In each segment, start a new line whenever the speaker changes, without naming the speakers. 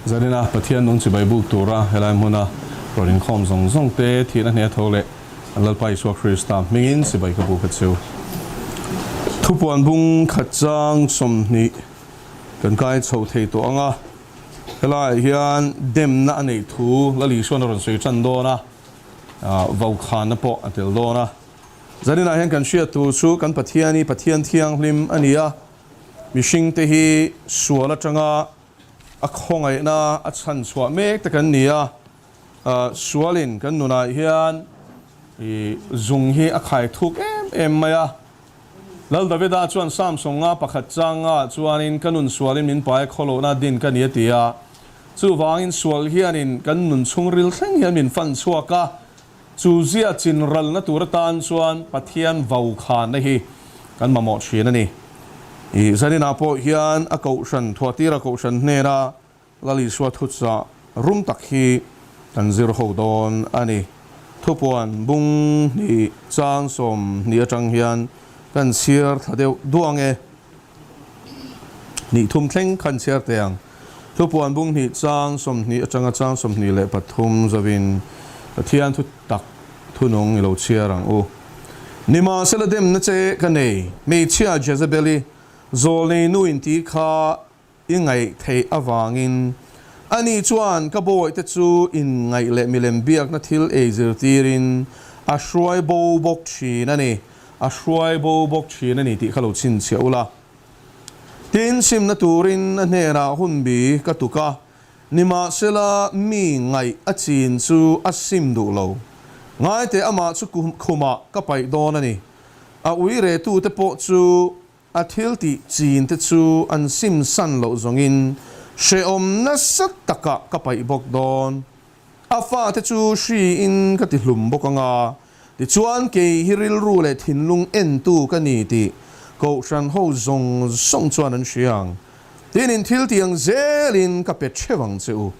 Zanina Pathian nung chibai buk tura helai hmuna rawn inkhawm zawng zawng te thihna hne tho leh an Lalpa Isua Krista hmingin chibai ka buk a chu. Thupuan bung khat chang 20 kan kai chho thei tawh ang a, helaiah hian demna a neih thu Lal Isuan a rawn sawi tan dawn a, vaukhana pawh a tel dawn a. Zaninah hian kan hriat tur chu kan Pathian hi Pathian thianghlim a ni a, mihringte hi sual atanga a khawngaihna a chhan chhuah mek te kan ni a, sualin kan nunah hian zung hi a khai thuk em em mai a. Lal Davida chuan Psalm 100 pakhat changa chuanin ka nun sualin min pai khawlohna din ka ni a ti a, chuvangin sual hianin kan nun chhungril thleng hian min fan chhuak a, Chu zia chin ralna tur atan chuan Pathian vaukhana hi kan mamawh thin a ni. I zaninah pawh hian a kohhran, Thuatira kohhran hnena Lal Isua thuchah rum tak hi kan zir ho dawn a ni. Thupuan bung hnih chang 20 atang hian kan chhiar thla deuh duang e. Hnih thum thleng khan chhiar teh ang. Thupuan bung hnih chang 20 atanga chang 23 zavin Pathian thu tak thunung i lo chhiar ang u. Nimahsela demna che ka nei, hmeichhia Jezebeli zawlnei nu in ti kha i ngaih theih avangin ani chuan ka bawihte chu in ngaih leh milem biakna thil ei zirtirin a hruai bo bawk thin a ni, a hruai bo bawk thin a ni tih kha lo chhinchhiah ula. Tin, simna turin a hnenah hunbi ka tuk a, nimahsela mi ngaih a chin chu a sim duh lo. Ngaite amah chu khumah ka paih dawn a ni. A ui retute pawh chu A thil tih chin te chu an sim san loh zawngin hrehawm nasa takah ka paih bawk dawn. A fate chu hriin ka ti hlum bawk ang a, tichuan kei hi rilru leh thinlung entu ka ni tih Kohhran ho zawng zawng chuan an hria ang. Tin, in thil tih ang zelin ka pe theuh ang che u.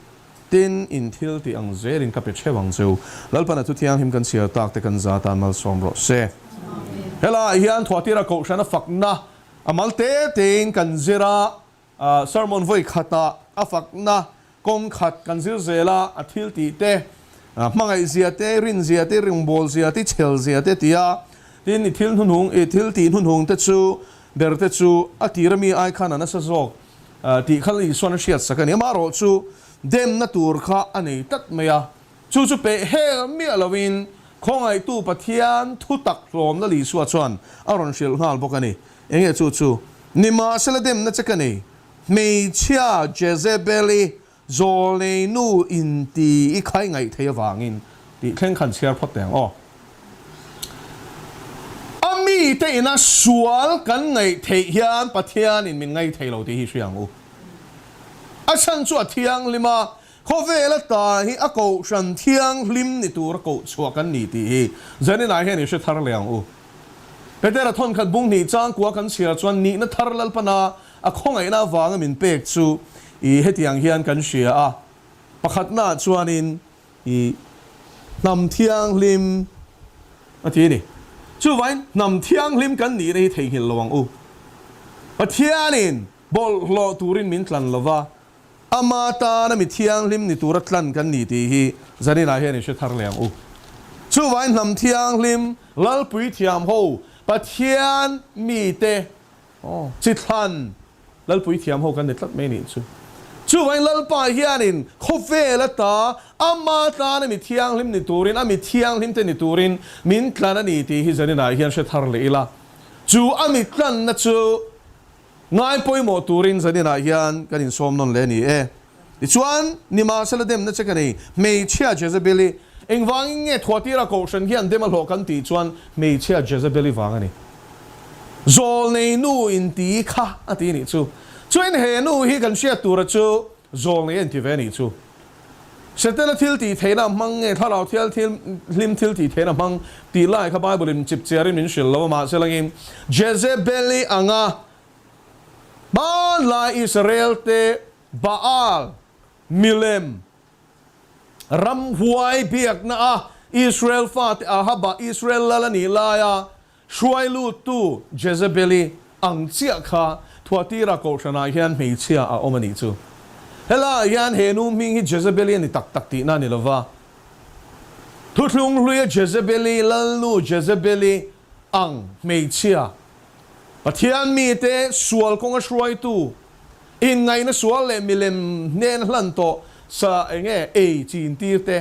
Tin, in thil tih ang zelin ka pe theuh ang che u. Lalpan a thu thianghlim kan chhiar tak te kan za tan malsawm rawh se. Helaiah hian Thuatira Kohhrana fakna a mal te tein kan zir a, sermon vawi khatah a fakna kawng khat kan zir zel a, a thil tih te, hmangaih zia te, rin zia te, ringbawl zia te, chhel zia te ti a. Tin, i thil hnuhnung, i thil tih hnuhnung te chu ber te chu a tir ami ai khan a nasa zawk. Tih kha Isuan a hriat sak a ni. Amaherawh chu demna tur kha a nei tlat mai a, chu chu peh hel miah loin khawngaihtu Pathian thu tak hlawmna Isua chuan a rawn hrilh nghal bawk a ni. Enge chu chu? Nimahsela demna che ka nei, hmeichhia Jezebeli Zawlnei nu in ti i khai ngaih thei avangin tih thleng khan chhiar phawt teh ang aw. A mite ina sual kan ngaih theih hian Pathianin min ngai thei lo tih hi hria ang u. A chhan chu a thianghlim a, khawvel ata hi a kohhran thianghlim ni tura koh chhuah kan ni tih hi Zaninah hian i hre thar leh ang u. Petera thawnkhat bung hnih changkua kan chhiar chuan nihna thar Lalpana A khawngaihna avanga min pek chu i hetiang hian kan hria a, pakhatnaah chuanin i hnam thianghlim a ti a ni. Chuvain hnam thianghlim kan nihna hi theihnghilh lo ang u. Pathianin bawlhhlawh turin min tlan lo va, ama tana mi thianghlim ni tura tlan kan ni tih hi zaninah hian i hre thar leh ang u. Chuvain hnam thianghlim Lalpui thiam ho Pathian mite Aw, chithlan Lalpui thiam ho kan ni tlat mai nih chu. Chuvangin Lalpa hianin khawvel ata ama tana mi thianghlim ni turin, a mi thianghlim te ni turin min tlan a ni tih hi zaninah hian hre thar leh ila. Chu a mi tlanna chu ngai pawimawh turin zaninah hian kan insawm nawn leh a ni e. Tichuan, nimahsela demna che ka nei, hmeichhia Jezebeli, engvangin nge Thuatira kohhran hian dem a hlawh kan tih chuan hmeichhia Jezebeli vang a ni. Zawlnei nu in ti kha a ti nih chu. Chuan he nu hi kan hriat tura chu zawlnei a inti ve a nih chu. Setana thil tih theihna a hmang nge thlarau thial thil hlim thil tih theihna a hmang tih lai kha Bible in chip chiarin min hrilh lo a, mahse langin Jezebeli anga hmanlai Israel te Baal, milem, ramhuai biakna a Israel fate Ahaba Israel lal a nih laia hruai luttu Jezebeli ang chiah kha Thuatira kohhranah hian hmeichhia a awm a nih chu. Helaiah hian he nu hming hi Jezebeli a ni tak tak tihna a ni lo va. Thuthlung hluia Jezebeli, Lalnu Jezebeli ang hmeichhia, Pathian mite sual kawnga hruaitu, inngaihna sual leh milem hnen hlan tawh sa enge ei chin tir te,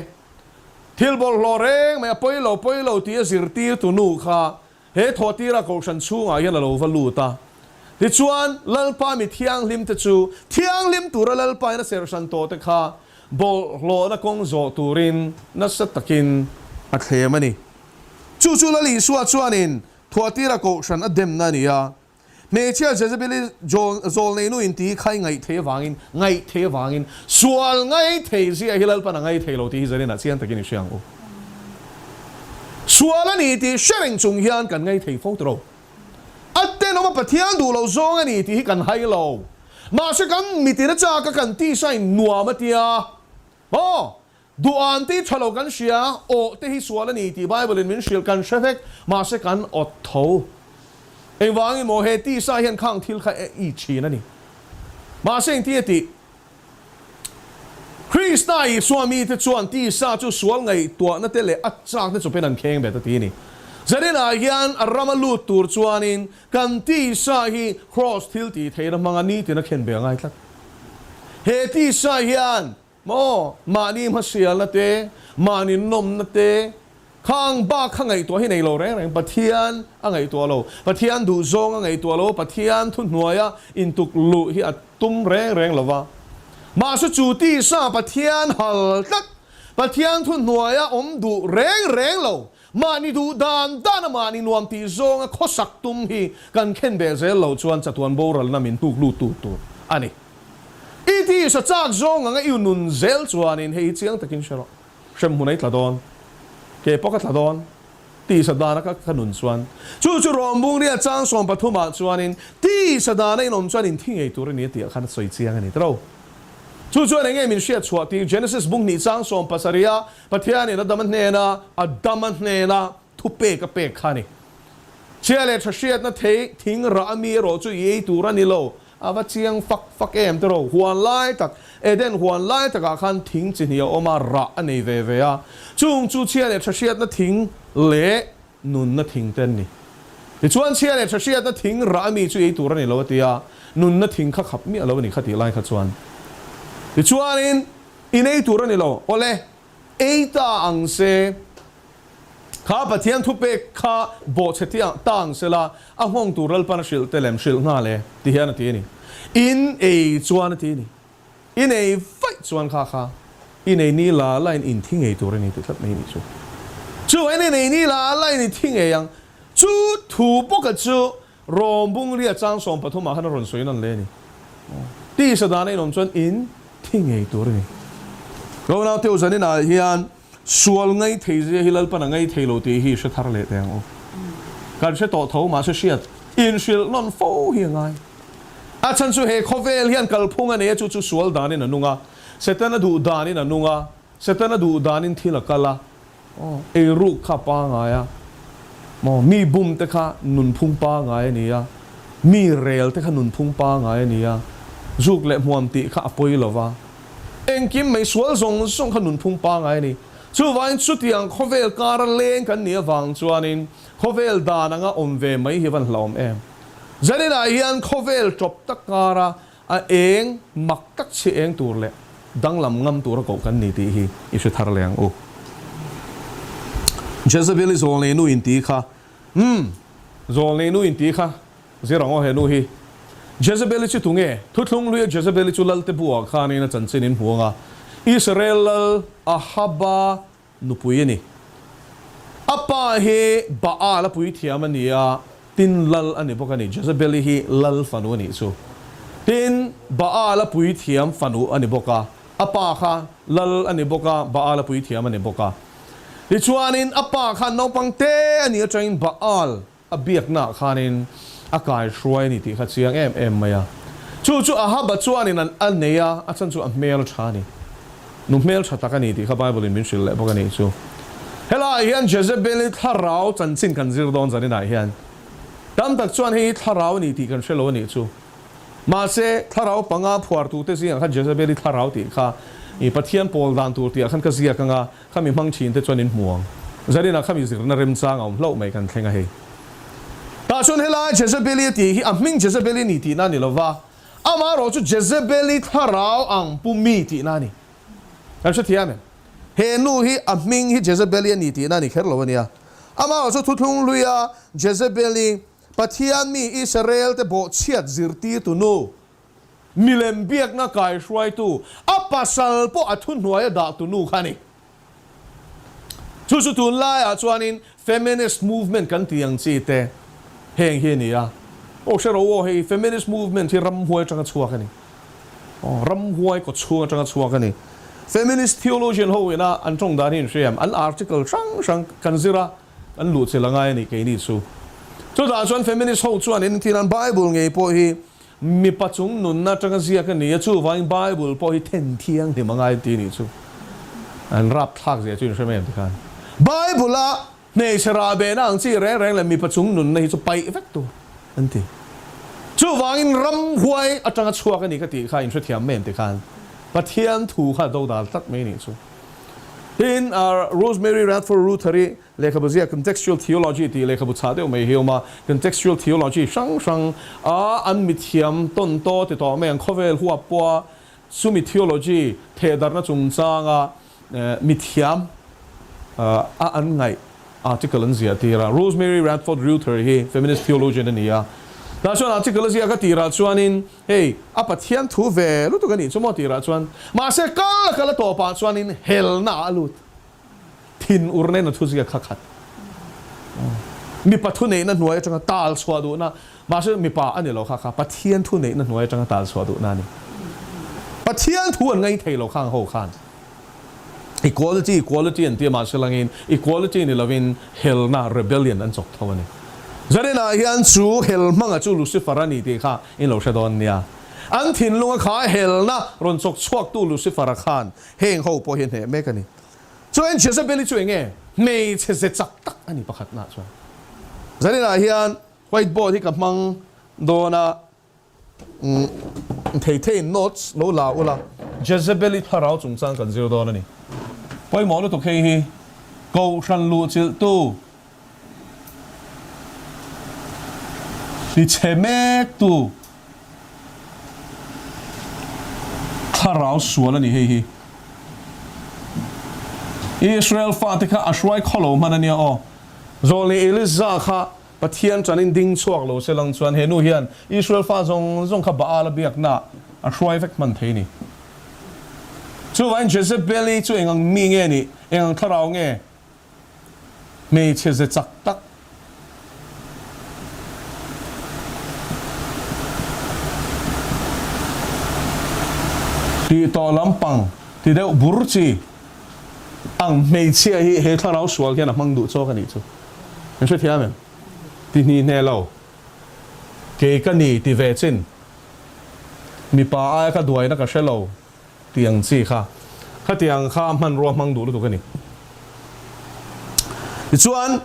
thil bawlhhlawh reng mai a pawi lo pawi lo tia zirtirtu nu kha He thawhtira kohhran chhungah hian a lo va lut a. Tichuan, Lalpa mi thianghlimte chu thianghlim tura Lalpa in a serhhran tawhte kha bawlhhlawhna kawng zawh turin nasa takin a thlem a ni. Chu chu Lal Isua chuanin thawhtira kohhran a demna a ni a. Hmeichhia Jezebeli zawlneinu in tih kha i ngaih thei avangin, ngaih thei avangin, sual ngai thei zia hi Lalpan a ngai thei lo tih hi zaninah chiang takin i hria ang u. Sual a ni tih hre reng chung hian kan ngai thei fo tawh. A tenawm a Pathian duh lo zawng a ni tih hi kan hai lo. Mahse kan mitin a chak a kan tisa in nuam a tia. Aw! Duh an tih tha lo kan hria, awh te hi sual a ni tih Bible in min hrilh kan hre vek, mahse kan awt tho. Engvangin maw he tisa hian khang thil kha i thin a ni. Mahse engti a tih? Krista Isua mite chuan tisa chu sual ngaihtuahna te leh a chakna chawpin an kheng bet a ti a ni. Zaninah hian a rama lut tur chuanin kan tisa hi Kraws thil tih theihna hmanga nitin a khen ve a ngai tlat. He tisa hian Maw, mahni hmasialna te, mahni nawmna te, khang bak kha ngaihtuah hi nei lo reng reng. Pathian a ngaihtuah lo, Pathian duhzawng a ngaihtuah lo, Pathian thuhnuaia intuk luh hi a tum reng reng lo va. Mahse chu tisa Pathian hal tlat, Pathian thuhnuaia awm duh reng reng lo, mahni duh dan dana mahni nuam tih zawnga khawsak tum hi kan khen beh zel loh chuan chatuan boralna min hnuk lut tu tur a ni. I tisa chak zawng anga i nun zel chuanin hei hi chiang takin hre rawh. Hremhmun a i tla dawn. Ke pawh ka tla dawn. Tisa dana ka ka nun chuan. Chu chu Rawmbungria chang 13 ah chuanin tisa dana inawm chuan in thi ngei tur a ni a tih ah khan a sawi chiang a ni tiro. Chu chuan enge min hriat chhuah tir Genesis bung hnih chang 17 a Pathianin Adama hnena Adama hnena thupek a pek kha a ni. Chhia leh tha hriatna thei thing rah a mi erawh chu i ei tur a ni lo. A va chiang fak fak em tiraw? Huan lai tak, Eden huan lai takah khan thing chi hnih a awm a, rah a nei ve ve a. Chung chu chhia leh tha hriatna thing leh nunna thing te an ni. Tichuan chhia leh tha hriatna thing rah a mi chu ei tur a ni lo a ti a, nunna thing kha khap miah lo a ni kha tih lai kha chuan. Tichuanin, in ei tur a ni lo. Awle, ei ta ang se. Kha Pathian thupek kha bawhchhe tiang tang sela a nghawng tur Lalpan a hrilh te lem hrilh nghal e ti hian a ti a ni. In ei chuan a ti a ni. In ei vaih chuan kha kha in ei ni la la in in thi ngei tur a ni ti tlat mai nih chu. Chu in ei ni la la in i thi ngei ang. Chu thu bawka chu Rawm bungria chang 13 ah khan a rawn sawi nan le a ni. Tisa dana in awm chuan in thi ngei tur a ni. Ronau teu zaninah hian Sual ngai thei zia hi Lalpan a ngai thei lo tih hi hre thar leh teh ang u. Kan hre tawh tho mahse hriat inhrilh nawn fo hi a ngai. A chhan chu he khawvel hian kalphung a nei a, chu chu sual danin a nung a, Setana duh danin a nung a, Setana duh danin thil a kal a, aw eiruk kha a pangai a, maw mi bum te kha nunphung pangai a ni a, mi rel te kha nunphung pangai a ni a, zuk leh hmuam tih kha a pawi lo va. Engkim mai sual zawng zawng kha nunphung pangai a ni. Chuvangin chutiang khawvel kara leng kan nih avang chuanin khawvel dan anga awm ve mai hi van hlauhawm em. Zaninah hian khawvel tawp tak kara a eng mak tak chhi eng tur leh danglam ngam tura koh kan ni tih hi i hre thar leh ang u. Jezebel-i zawlneinu inti kha, umm, zawlneinu inti kha Zir ang aw he nu hi. Jezebel-i chu tunge? Thuthlung hluia Jezebel-i chu Lalte buah khanin a chanchin in hmu ang a. Israel lal Ahaba nupui a ni. A pa hi Baal a puithiam a ni a, tin lal a ni bawk a ni. Jezebel-i hi lal fanu a nih chu. Tin, Baal a puithiam fanu a ni bawk a. A pa kha lal a ni bawk a, Baal a puithiam a ni bawk a. Tichuanin a pa khan naupang te a nih atangin Baal A biaknaah khanin a kai hruai a ni tih kha chiang em em mai a. Chu chu Ahaba chuanin an a nei a, a chhan chu a hmel a tha a ni. Nu hmel tha tak a ni tih kha Bible in min hrilh leh bawk a nih chu. Helaiah hian Jezebel-i thlarau chanchin kan zir dawn zaninah hian tam tak chuan hei hi thlarau a ni tih kan hre lo a nih chu. Mahse, thlarau panga phuartute zingah khan Jezebeli thlarau tih kha i Pathian pawl dan tur tihah khan ka ziak anga khami hmang thinte chuan in hmu ang. Zaninah khami zirna remchang a awm hlauh mai kan thleng a hei. Tah chuan helai Jezebeli a tih hi a hming Jezebeli ni tihna a ni lova, amaherawh chu Jezebeli thlarau ang pu mi tihna a ni. Kan hrethiam em? He nu hi a hming hi Jezebeli a ni tihna a ni kher lo a nia. Amaherawh chu thuthlung hluia Jezebeli Pathian mi Israel te bawhchhiat zirtirtu nu, milem biakna kaihruaitu, a pasal pawh a thuhnuaia dahtu nu kha a ni. Chu chu tunlaiah chuanin feminist movement kan tih ang chi te heng hi a ni a. Aw hre ro aw, hei feminist movement hi ramhuai atanga chhuak a ni. Aw, ramhuai kawchhung atanga chhuak a ni. Feminist theologian ho ina an tawng dan hi in hria em? An article hrang hrang kan zir a, Kan luh chilh a ngai a ni keini chu. Chutah chuan feminist ho chuan in thil an Bible ngei pawh hi mipa chung nunna atanga ziak a ni a, chuvangin Bible pawh hi then thianghlim a ngai ti nih chu. An rapthlak zia chu in hre mai em tikhan. Bible a hmeichhe rahbehna ang chi reng reng leh mipa chung nunna hi chu paih vek tur an ti. Chuvangin ramhuai atanga chhuak a ni ka tih kha in hrethiam mai em tikhan. Pathian thu kha dodal tlat mai nih chu. Tin, Rosemary Radford Ruether-i lehkhabu ziak Contextual Theology tih lehkhabu chhah deuh mai hi a awm a. Contextual Theology hrang hrang a an mithiam tawn taw ti tawh mai ang khawvel huap pawha chumi theology thehdarhna chungchanga mithiam a an ngaih article an ziah tir a. Rosemary Radford Ruether hi feminist theologian a ni a. Tah chuan article a ziak a tirah chuanin Hei, a Pathian thu ve lutuk a nih chu maw tirah chuan, mahse kal a kal a tawpah chuanin helna ah a lut. Thin ur nen a thu ziak kha khat. Mipa thu neihna hnuai atanga tal chhuah duhna, mahse mipa a ni lo kha kha Pathian thu neihna hnuai atanga tal chhuah duhna a ni. Pathian thu an ngai thei lo khang ho khan. Equality, equality an ti a, mahse langin equality ni lovin helna, rebellion, an chawk tho a ni. Zaninah hian chu hel hmanga chu Lucifer a ni tih kha in lo hre dawn nia. An thinlunga kha helna rawn chawk chhuaktu Lucifer-a khan heng ho pawh hi a hneh mek a ni. Chuan Jezebel-i chu enge hmeichhe ze chak tak a ni pakhatnaah chuan. Zaninah hian white board hi ka hmang dawn a. Thei theiin notes lo la ula. Jezebel-i thlarau chungchang kan zir dawn a ni. Pawimawh lutuk hei hi Kohhran luhchilhtu tichhe mektu thlarau sual a ni hei hi. Israel fate kha a hruai khawlo hman a nia aw. Zawlni Eliza kha Pathian ṭanin ding chhuak lo se lang chuan he nu hian Israel fa zawng zawng kha Baal a biakna a hruai vek hman thei ni. Chuvangin Jezebel-i chu eng ang mi nge nih, eng ang thlarau nge? Hmeichhe ze chak tak. Tih tawh lampang ti deuh bur chi ang hmeichhia hi he thlarau sual hian a hmang duh chawk a nih chu. Min hrethiam em? Ti hni hne lo. Kei ka ni ti ve chin. Mipa aia ka duaina ka hre lo ti ang chi kha. Khatiang kha hmanrua hmang duh lutuk a ni. Tichuan,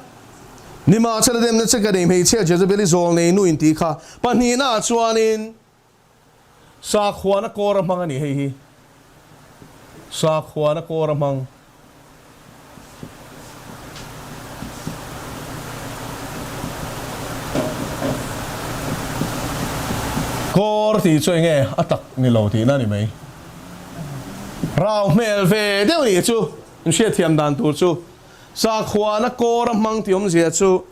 Nimahsela demna che ka nei hmeichhia Jezebeli zawl nei nu in tih kha pahnihnaah chuanin Sakhuana kawr a hmang a ni hei hi. Sakhuana kawr a hmang. Kawr tih chu enge a tak ni lo tihna a ni mai. Rau hmel ve deuh nih chu in hriatthiam dan tur chu sakhuana kawr a hmang tih awmzia chu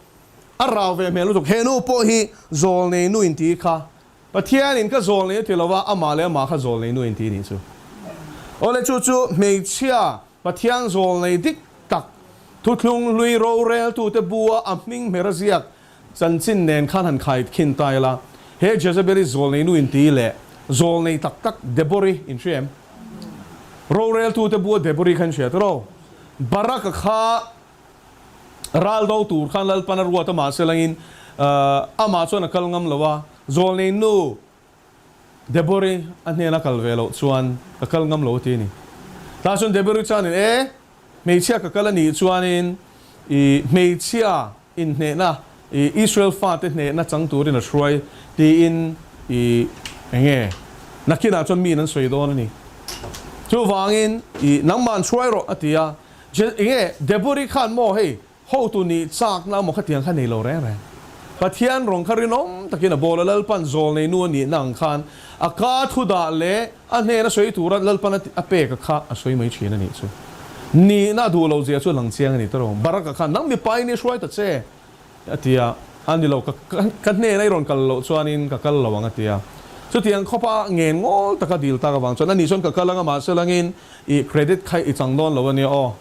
a rau ve hmel lutuk. He nu pawh hi zawlnei nu intih kha Pathianin ka zawl nei a ti lo a, amah leh amah kha zawl nei nu in ti nih chu. Awle chu chu hmeichhia Pathian zawl nei dik tak thuthlung hlui roreltute bua a hming hmer a ziak chanchin nen khan han khai khin ta ila, he Jezebel-i zawl nei nu in ti leh zawl nei tak tak Debori in hria em? Roreltute bua Debori kha in hria tawh lo. Barak-a kha Ral do tur khan Lalpan a ruat a mahse langin amah chuan a kal ngam lo a, Zawlnei nu Debori a hnena kal ve loh chuan ka kal ngam lo a ti a ni. Tah chuan Debori chuanin e, hmeichhia ka kal a nih chuanin i hmeichhia inhnehna i Israel fate hnehna chang turin a hruai tiin i. Enge? Nakinah chuan miin an sawi dawn a ni. Chuvangin i nangmah an hruai rawh a ti a. Je, enge Debori khan maw hei hotu nih chakna maw khatiang kha nei lo reng reng. Pathian rawng kha rinawm takin a bawl a, Lalpan zawlnei nu a nihna ang khan a ka thu dah leh a hnena sawi tura Lalpan a pek a kha a sawi mai thin a nih chu. Nihna a duh lo zia chu a lang chiang a ni tawh. Baraka khan nang mipa in i hruai ta che. A ti a, A ni lo, ka ka hnena i rawn kal loh chuanin ka kal lo ang a ti a. Chutiang khawpa ngen ngawl taka dil tak avang chuan ani chuan ka kal anga mahse langin i credit kha i chang dawn lo a nia aw,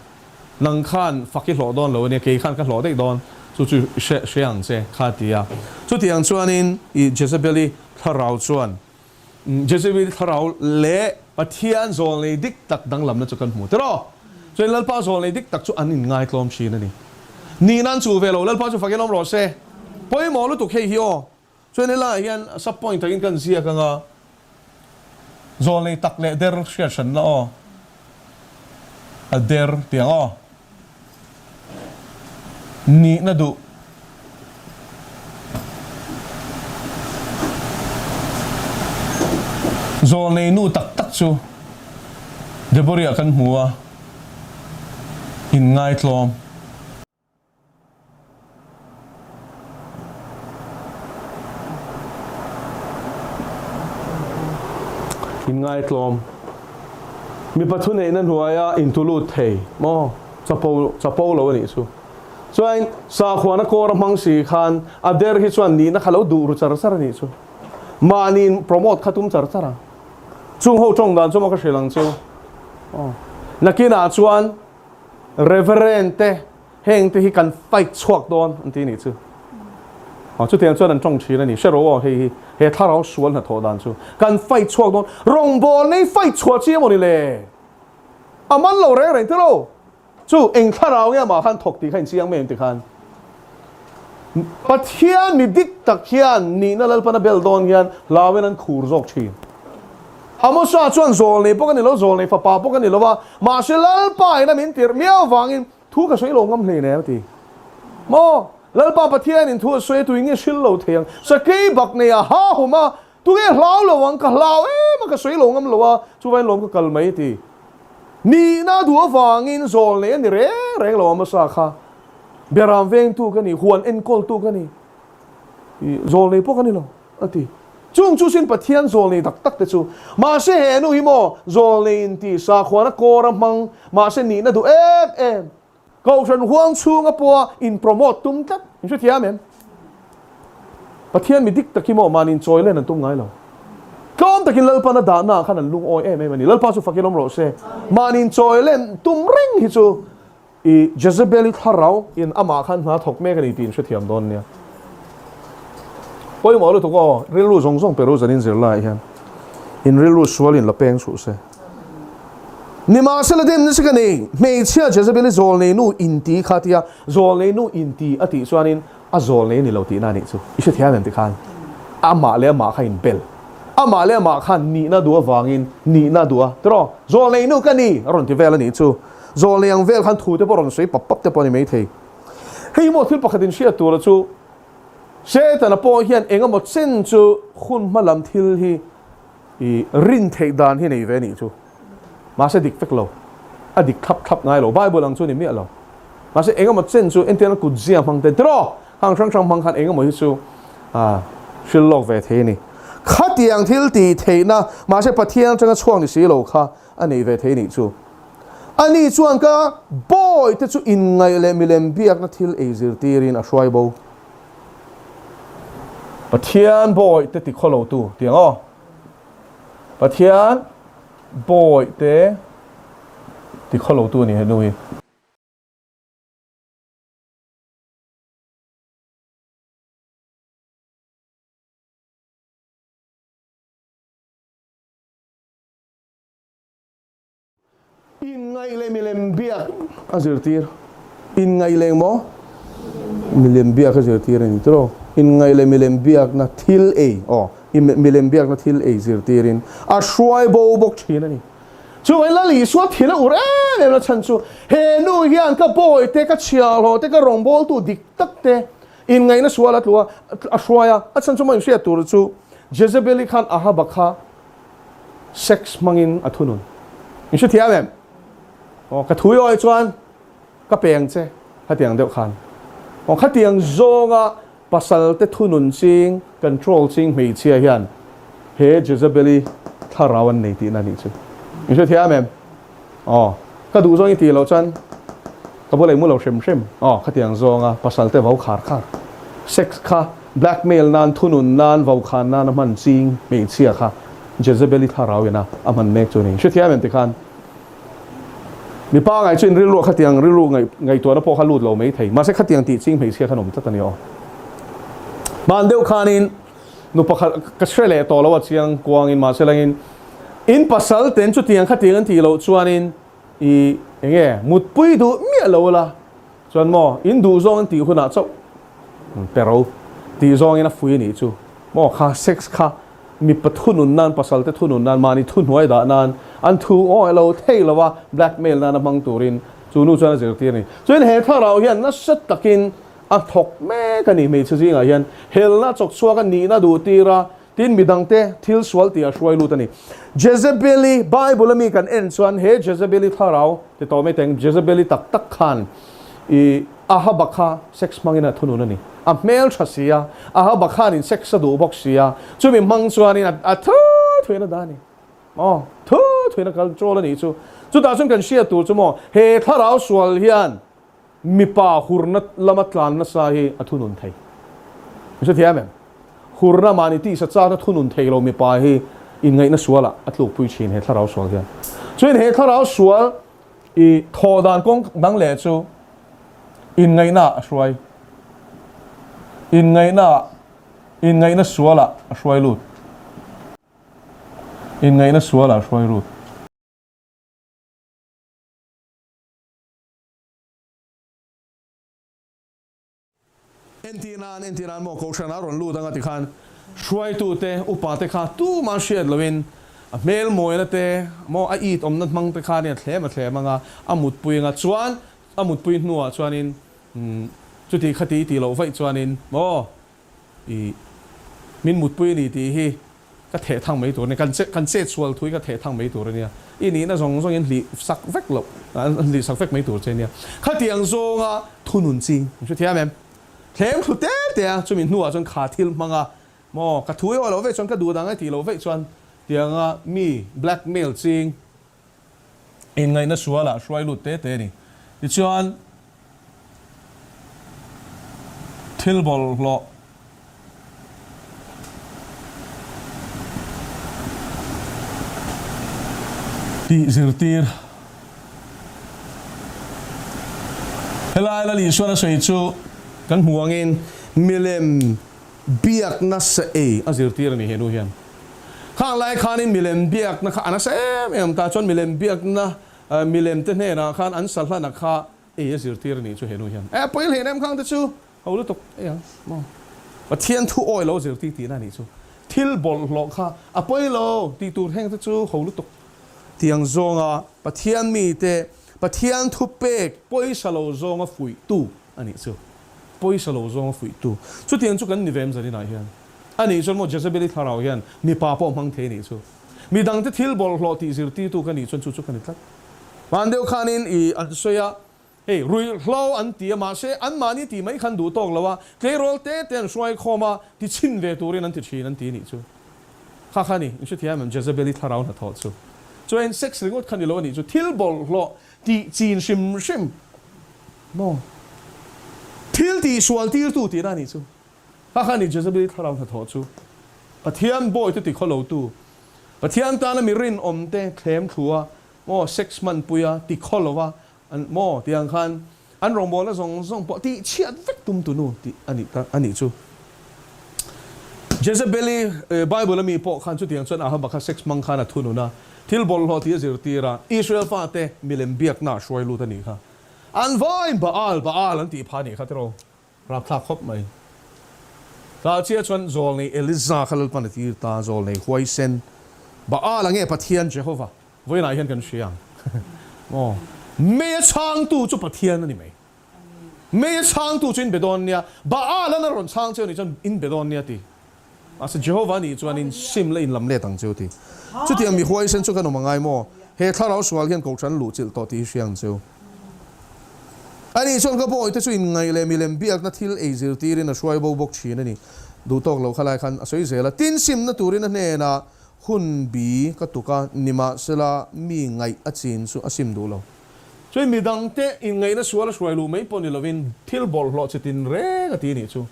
nang khan fak i hlawh dawn lo a nia, kei khan ka hlawh daih dawn, chu chu hre hre ang che kha a ti a. Chutiang chuanin i Jezebel-i thlarau chuan Jezebel thlarau leh Pathian zawlnei dik tak danglamna chu kan hmu tiraw? Chuan Lalpa zawlnei dik tak chu an inngaitlawm thin a ni. Nih nan chu ve lo, Lalpa chu fakin awm rawh se. Pawimawh lutuk hei hi aw. Chuan helaiah hian sub point takin kan ziak anga zawlnei tak leh der hriat hranna aw. A der tiang aw. Nihna duh. Zawlnei nu tak tak chu Deborah kan hmu a, inngaitlawm. Inngaitlawm. Mipa thuneihna hnuaia intulut thei maw? Chapo chapo lo a nih chu. Chuan sakhuana kawr a hmang si khan a der hi chuan nihna kha lo duh ru char char a nih chu. Mahniin promote kha tum char char a. Chung ho tawng dan chu maw ka hrilh ang chu. Aw. Nakinah chuan Reverend te heng te hi kan fight chhuak dawn an ti nih chu. Aw chutiang chuan an tawng thin a ni. Hre rawh aw hei hi he thlarau sual hnathawh dan chu. Kan fight chhuak dawn. Rawngbâwl nei fight chhuah chi emaw ni le? A man lo reng reng tilo. Chu eng thlarau nge amah khan thawk tih kha inchiang mai ang ti khan. Pathian mi dik tak hian nihna Lalpan a bel dawn hian hlauin an khur zawk thin. Amosa chuan zawlnei pawh ka ni lo, zawlnei fapa pawh ka ni lo va, mahse Lalpa in a min tirh miau vangin thu ka sawi lo ngam hlei nem a ti. Maw? Lalpa Pathianin thu a sawi a, tuin nge hril lo thei ang? Sakei bak nei a ha hum a, tunge hlau lo ang? Ka hlau em a, ka sawi lo ngam lo a, chuvain lawm ka kal mai a ti. Nihna duh avangin zawlnei a ni reng reng lo Amosa kha. Beram vengtu ka ni, huan enkawltu ka ni, zawlnei pawh ka ni lo. A ti. Chung chu sin Pathian zawlnei tak tak te chu. Mahse he nu hi maw zawlnei in ti sakhuana kawr a hmang, mahse nihna duh em em. Kohhran huang chhunga pawha in promote tum tlat. In hrethiam em? Pathian mi dik tak hi maw mahni in chawi len an tum ngai lo. Tlawm takin Lalpan a dahna ah khan an lungawi em em a ni. Lalpa chu fakin awm rawh se. Mahni in chawi len tum reng hi chu I Jezebel-i thlarau in amah khan hna thawk mek a ni tih in hrethiam dawn nia. Pawimawh lutuk aw, rilru zawng zawng pe ru zan in zir laiah hian in rilru sual in la peng chhuh se. Nimahsela dem nasa ka nei, hmeichhia Jezebel-i zawlnei nu in ti kha tia zawlnei nu in ti a tih chuanin A zawl nei a ni lo tihna a nih chu. I hrethiam em tikhan amah leh amah kha inbel. Amah leh amah khan nihna duh avangin nihna duh a, tiraw? Zawl nei nu ka ni! a rawn ti vel a nih chu. Zawl nei ang vel khan thu te pawh rawn sawi pap pap te pawh a ni maithei. Hei maw thil pakhat inhriat tura chu Setana pawh hian eng emaw chen chu hun hma lam thil hi I rin theih dan hi nei ve nih chu. Mahse dik vek lo. A dik thlap thlap ngai lo. Bible ang chu ni miah lo. Mahse engemaw chen chu entirna kut zia hmang ten tiraw? Hang hrang hrang hmang khan engemaw hi chu a hril lawk ve thei a ni. Khatiang thil tih theihna mahse Pathian atanga chhuak ni si lo kha a nei ve thei nih chu. Ani chuan ka bawi te chu inngaih leh milem biakna thil ei zirtirin a hruai bo. Pathian bawi te ti khaw lo tu tiang aw. Pathian bawi te ti khaw lo tu a ni he nu hi. Inngaih leh milem biak a zirtir. Inngaih leh maw? Milem biak a zirtir a ni tiraw? Inngaih leh milem biakna thil ei, aw, milem biakna thil ei zirtirin a hruai bo bawk thin a ni. Chuvangin Lal Isua thil a ur em em na chhan chu he nu hian ka bawi te, ka chhiahhlawh te, ka rawngbawltu dik tak te inngaihna sual a tlu a, a hruai a, a chhan chu maw inhriat tur chu. Jezebeli khan Ahaba kha sex hmangin a thunun. In hrethiam em? Aw, ka thui awi chuan ka peng che khatiang deuh khan. Aw, khatiang zawnga pasal te thunun ching, control ching hmeichhia hian he Jezebeli thlarau an nei tihna a nih chu. In hrethiam em? Aw, ka duh zawng i tih loh chuan ka bulah i mu lo hrim hrim. Aw, khatiang zawnga pasal te vau khar khar. Sex kha blackmail nan, thunun nan, vau khan nan a hman ching hmeichhia kha Jezebeli thlarau ina a hman mek chu a ni. Hrethiam em tikhan mipa ngai chu in rilru ah khatiang rilru ngaihtuahna pawh kha lut lo mai thei. Mahse khatiang tih ching hmeichhia khan awm tlat a ni aw. Hman deuh khanin Nu pakhat ka hre leh tawh lo a chiang kuangin mahse langin in pasal ten chutiang khatiang an tih loh chuanin i enge mutpui duh miah lo la chuan maw in duh zawng an tih hunah chauh pero tih zawngin a fui anih chu maw kha sex kha mipa thunun nan pasal te thunun nan mahni thuhnuai dah nan an thu aw elo thei lo a blackmail nan a hmang turin chu nu chuan a zirtir a ni. Chuan he thlarau hian nasa takin A thawk mek a ni. Hmeichhe zingah hian helna chawk chhuak a nihna duh tir a, tin midangte thil sual tih a hruai lut a ni. Jezebeli, Bible a mi kan en chuan he Jezebeli thlarau ti tawh mai teng, Jezebeli tak tak khan i Ahaba kha sex hmangin a thunun a ni. A hmel tha si a, Ahaba khanin sex a duh bawk si a, chumi hmang chuanin a thu thuin a dah a ni. Aw, thu thuin a control a nih chu. Chutah chuan kan hriat tur chu maw, he thlarau sual hian Mipa hurna lama tlan nasa hi a thunun thei. I hrethiam em? Hurna mahni tihsa chakna thunun thei lo mipa hi inngaihna sualah a tlukpui thin he thlarau sual hian. Chuan he thlarau sual i thawh dan kawng dang leh chu inngaihna ah a hruai. Inngaihna ah, inngaihna sualah a hruai lut. Inngaihna sualah a hruai lut. Entir nan, entir nan maw Kohhran a rawn lut anga tikhan hruaitute, upate kha tumah hriat loin a hmel mawina te maw a it awmna hmang te khanin a thlem a thlem anga a mutpui anga chuan a mutpui hnuah chuanin chuti khati tih loh vaih chuanin maw I min mutpui a ni tih hi ka theh thang mai tur a nia, kan che kan chet sual thu hi ka theh thang mai tur a nia, i nihna zawng zawngin hlih sak vek loh, an hlih sak vek mai tur che a nia. Khatiang zawnga thunun ching in hrethiam em? Thlem thlu te te a, chumi hnuah chuan kha thil hmanga maw ka thu i aw loh veih chuan ka duh dang ai tih loh veih chuan tianga mi blackmail ching inngaihna sualah hruai lut te te a ni. Tichuan, thil bawlhhlawh tih zirtir. Helai Lal Isuan a sawi chu kan hmu angin milem biakna sa ei a zirtir a ni he nu hian. Khang lai khanin milem biakna kha a nasa em em ta chuan milem biakna milem te hnenah khan an sa hlana kha ei a zirtir a nih chu he nu hian. E pawi hlein em khang te chu ho lutuk ei ang maw. Pathian thu awi lo zirtir tihna a nih chu. Thil bawlhhlawh kha a pawi lo tih tur heng te chu ho lutuk tiang zawnga Pathian mite Pathian thu pek pawisa lo zawnga fuihtu a nih chu. Pawisa lo zawnga fuihtu. Chutiang chu kan ni ve em zaninah hian. A nih chuan maw Jezebeli thlarau hian mipa pawh hmang thei a nih chu. Midangte thil bawlhhlawh tih zirtirtu ka nih chuan chu chu ka ni tlat. Hman deuh khanin i an sawi a, hei ruihhlo an ti a, mahse anmahni tih mai khan duh tawk lo a, tleirawl te te an hruai khawm a, ti chhin ve turin an ti thin an ti a nih chu. Kha kha ni, in hrethiam em Jezebeli thlarau hnathawh chu. Chuan sex ringawt kha ni lo a nih chu, thil bawlhhlawh tih chin hrim hrim maw? Thil tihsual tirtu tihna a nih chu. Kha kha ni Jezebeli thlarau hnathawh chu. Pathian bawite tikhawlotu, Pathian tana mi rinawmte thlem thlua maw sex hmanpuia tikhawlova an maw tih ang khan an rawngbawlna zawng zawng pawh tih chhiat vek tum tu nu tih a nih ta a nih chu. Jezebeli Bible a mi pawh khan chutiang chuan Ahaba kha sex hmang khan a thunun a, thil bawlhhlawh tih a zirtir a, Israel fate milem biakna a hruai lut a nih kha. An vaiin Baal, Baal an tih phah a nih kha tiraw? Rapthlak khawp mai. Tah chiah chuan zawlnei Eliza kha Lalpan a tir ta, zawlnei huaisen Baal a nge Pathian Jehova vawiinah hian kan hria ang maw? Mei a chhangtu chu Pathian a ni mai. Mei a chhangtu chu in be dawn nia, Baal an a rawn chhang che a nih chuan in be dawn nia ti. Mahse Jehovah nih chuanin sim la inlam let ang cheu ti. Chutiang mi huaisen chu kan awm a ngai maw? He thlarau sual hian kohhran luhchilh tawh tih hi hria ang cheu. Ani chuan ka bawihte chu inngaih leh milem biakna thil ei zirtirin a hruai bo bawk thin a ni. Duh tawk lo kha lai khan a sawi zel a, tin simna turin a hnenah hun bi ka tuk a, nimahsela mi ngaih a chin chu a sim duh lo. Chuan midangte inngaihna sual a hruai luh mai pawh ni lovin thil bawlhhlawh chi tin reng a ti nih chu.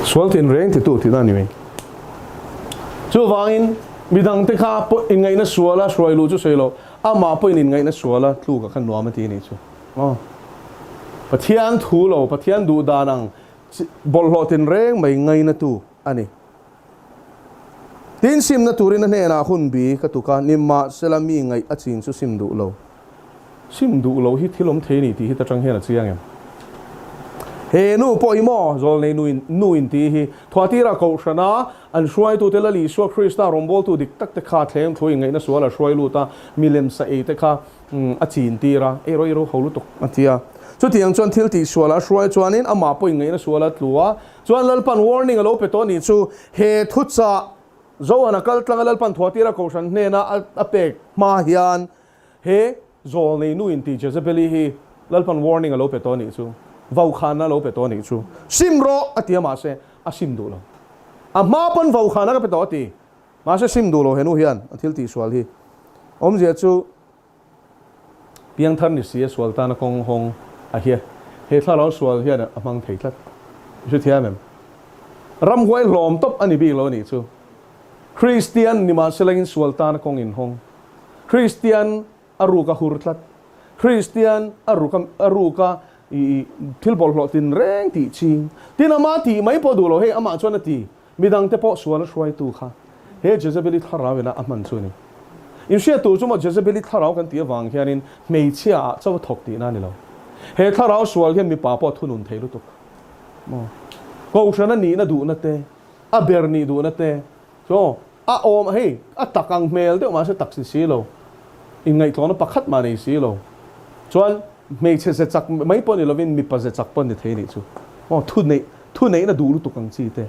Sual tin reng titu tihna a ni mai. Chuvangin midangte kha pawh inngaihna suala hruai luh chu sawi lo, amah pawhin inngaihna suala tlukah khan nuam a ti a nih chu. Aw. Pathian thu lo, Pathian duh dan ang bawlhhlawh tin reng mai ngainatu a ni. Tin simna turin a hnenah hun bi ka tuk a, nimahsela mi ngaih a chin chu sim duh lo. Sim duh lo hi thil awm thei a ni tih hi ta tang hian a chiang em? He nu pawh hi maw Zawlnei nuin nu in tih hi Thuatirah Kohhrana an hruaitute Lal Isua Krista rawngbawltu dik tak te kha thleng thu in ngaihna sual a hruai lut a, milem sa ei te kha a chin tir a, ei rawh i ro ho lutuk a ti a. Chutiang chuan thil tih sual a hruai chuanin amah pawh in ngaihna sual a tlu a, chuan Lalpan warning a lo pe tawh a nih chu he thuchah Zohana kal tlanga Lalpan Thuatira Kohhran hnena a pek hma hian He zawlnei nu in tih Jezebeli hi Lalpan warning a lo pe tawh a nih chu, vaukhana a lo pe tawh a nih chu. Sim rawh a ti a mahse a sim duh lo. A hma pawn vaukhana ka pe tawh a ti. Mahse sim duh lo he nu hian a thil tihsual hi. Awmzia chu piangthar ni si a sual tana kawng hawng a hia. He thlarau sual hian a hmang thei tlat. I hrethiam em? Ramhuai hlawm tawp a ni bik lo a nih chu. Kristian nimahselangin sual tana kawng inhawng. Kristian a ruk a hur tlat. Kristian a ruk a a ruk a i thil bawlhhlawh tin reng tih ching. Tin ama tih mai pawh duh lo hei amah chuan a ti. Midangte pawh sual a hruaitu kha he Jezebeli thlarau ina a hman chu a ni. In hriat tur chu maw Jezebeli thlarau kan tih avang hianin hmeichhia ah chauh a thawk tihna a ni lo. He thlarau sual hian mipa pawh a thunun thei lutuk. Maw? Kohhran a nihna duhna te, a ber nih duhna te, Chaw, a awm hei, a tak ang hmel deuh mahse tak si si lo, inngaihtlawhna pakhat mah nei si lo. Chuan hmeichhe ze chak mai pawh ni lovin mipa ze chak pawh ni thei nih chu. Aw, thu neih, thu neihna duh lutuk ang chi te.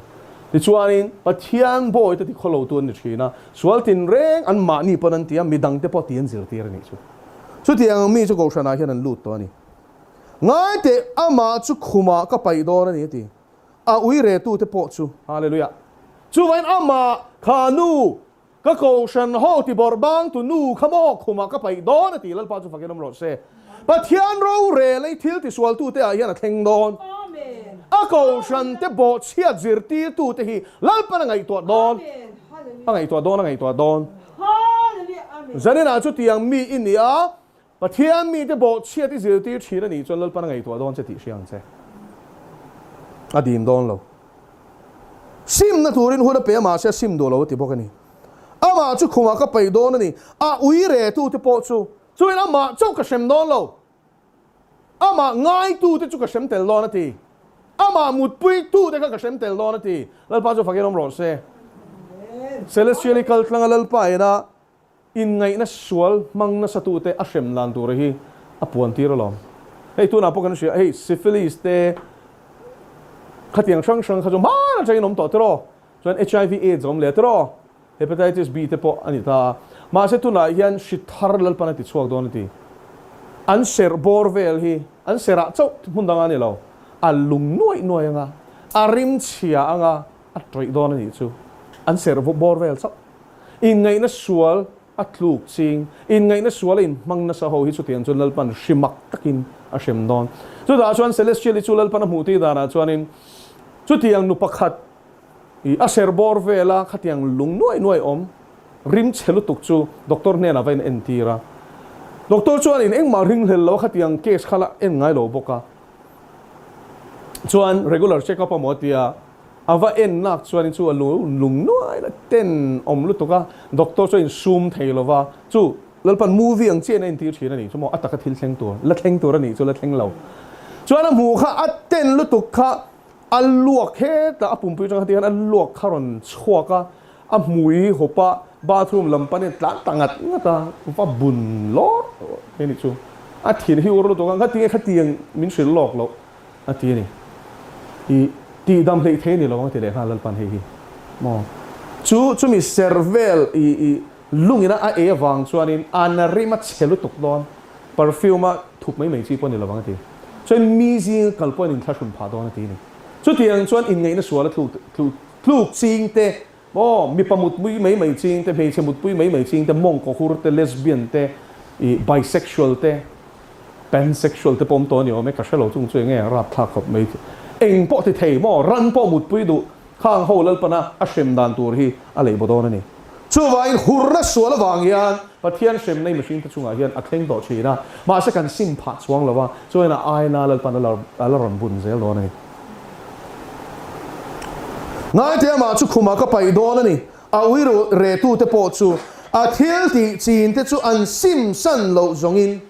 Tichuanin Pathian bawi te ti khawlo tu an ni thin a, sual tinreng an mahni pawn an ti a, midang te pawh ti an zirtir a nih chu. Chutiang ang mi chu Kohhranah hian an lut tawh a ni. Ngai teh, amah chu khumah ka paih dawn a ni a ti. A ui retute pawh chu. Hallelujah. Chuvain amah kha nu, ka kohhran ho ti bawrh bang tu nu kha maw khumah ka paih dawn a ti Lalpa chu fakin awm rawh se. Pathian rorel ei thil tisualtute ah hian a thleng dawn. A kohhran te bawhchhiat zirtirtute hi Lalpan a ngaihtuah dawn. A ngaihtuah dawn a ngaihtuah dawn. Zaninah chutiang mi i ni a, Pathian mite bawhchhiat i zirtir thin a nih chuan Lalpan a ngaihtuah dawn che tih hria ang che. A dim dawn lo. Simna turin hun a pe a mahse a sim duh lo a ti bawk a ni. Amah chu khumah ka paih dawn a ni. A ui retute pawh chu chuin amah chauh ka hrem dawn lo. Amah ngaitute chu ka hrem tel dawn a ti. Amah mutpuitute kha ka hrem tel dawn a ti. Lalpa chu fakin awm rawh se. Celestial i kal tlanga Lalpa ina Inngaihna sual hmang nasatute a hrem dan tura hi a puan tir alawm. Hei tunah pawh kan hria, hei syphilis te khatiang hrang hrang kha chu hmaan atangin awm tawh tiraw? Chuan HIV AIDS a awm leh tiraw? Hepatitis B te pawh a ni ta a. Mahse tunah hian hri thar Lalpan a ti chhuak dawn a ti. An serh bawr vel hi an serh ah chauh hmun dangah a ni lo. A lung nuaih nuaih anga, a rim chhia anga a tawih dawn a nih chu. An serh bawr vel chauh. Inngaihna sual a tluk ching, inngaihna sual a inhmang nasa ho hi chutiang chuan Lalpan hri mak takin a hrem dawn. Chutah chuan Celestial hi chu Lalpan a hmuh tih danah chuanin chutiang nu pakhat i a ser bawr vela khatiang lung nuai nuai awm rim chhe lutuk chu doctor hnenah va in entir a. Doctor chuanin engmah ringhlel lo a khatiang case kha la en ngai lo bawk a. Chuan regular check up a maw tia A va en nak chuanin chu a lung nuai la ten awm lutuk a, doctor chuan insum thei lo va, chu Lalpan movie ang chiahin a entir thin a nih chu maw, a taka thil thleng tur, la thleng tur a nih chu la thleng lo. Chuan a hmuh kha a ten lutuk kha. A luak hetah a pumpui atang kha ti hian a luak kha rawn chhuak a, a hmui hawp a, bathroom lam panin a tlan ta ngat ngat a, va bun lawr mai ni chu. A thin hi ur lutuk a, ngatinge khatiang min hrilh lawk loh a ti a ni. I tihdam hleih thei a ni lo ang a ti leh nghal Lalpan hei hi maw. Chu chumi ser vel i i lungin a a ei avang chuanin an rim a chhe lutuk dawn. Perfume a thup mai mai chi pawh a ni lo ang a ti. Chuan mi zinga kal pawh an inthlahrun phah dawn a ti a ni. Chutiang chuan inngaihna sual a tluk tluk tluk ching te, aw, mipa mutpui mai mai ching te, hmeichhe mutpui mai mai ching te, mawngkaw hur te, lesbian te, ih bisexual te, pansexual te pawh awm tawh a ni awm e, ka hre lo chung chu eng nge rapthlak khawp mai. Eng pawh ti thei maw, ran pawh mutpui duh Khang ho Lalpana a hrem dan tur hi a lei baw dawn a ni. Chuvangin hurna sual avang hian Pathian hremna i mihringte chungah hian a thleng tawh thin a, mahse kan sim phah chuang lo a, chuan a aina Lalpan a la rawn bun zel dawn a ni. Ngaite amah chu khumah ka paih dawn a ni, a ui retute pawh chu a thil tih chinte chu an sim san loh zawngin,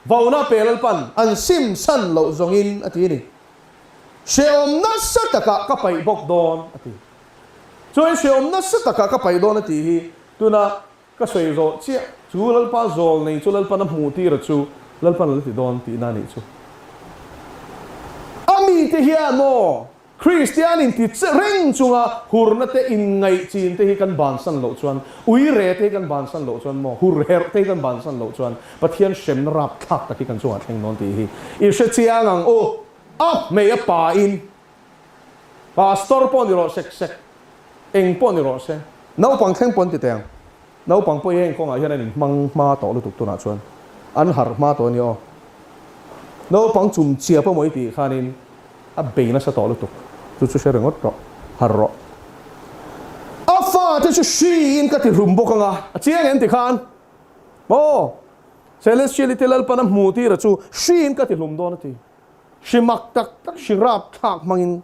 vauna pe Lalpan an sim san loh zawngin a ti a ni. Hrehawm nasa takah ka paih bawk dawn, a ti. Chuan hrehawm nasa takah ka paih dawn a tih hi tuna ka sawi zawh chiah chu Lalpa zawl nei chu Lalpan a hmuh tira chu Lalpan a la ti dawn tihna a nih chu. A mite hian maw Kristian inti reng chunga hurna te inngaih chin te hi kan bansan loh chuan, uire te hi kan bansan loh chuan maw hurherh te hi kan bansan loh chuan Pathian hremna rapthlak tak hi kan chungah thleng dawn tih hi i hre chiang ang u. A hmei a pa in Pastor pawh ni rawh sek sek, eng pawh ni rawh se. Naupang thleng pawh an ti teh ang. Naupang pawh hi heng kawngah hian an inhmang hma tawh lutuk tunah chuan an harh hma tawh a ni aw. Naupang chum chia pawh maw i tih khanin a bei nasa tawh lutuk. Chu chu hre ringawt rawh, harh rawh. A fate chu hriin ka ti hlum bawk ang a, a chiang em tikhan? Aw, Celestiality Lalpan a hmu tira chu hriin ka ti hlum dawn a ti. Hri mak tak tak, hri rapthlak hmangin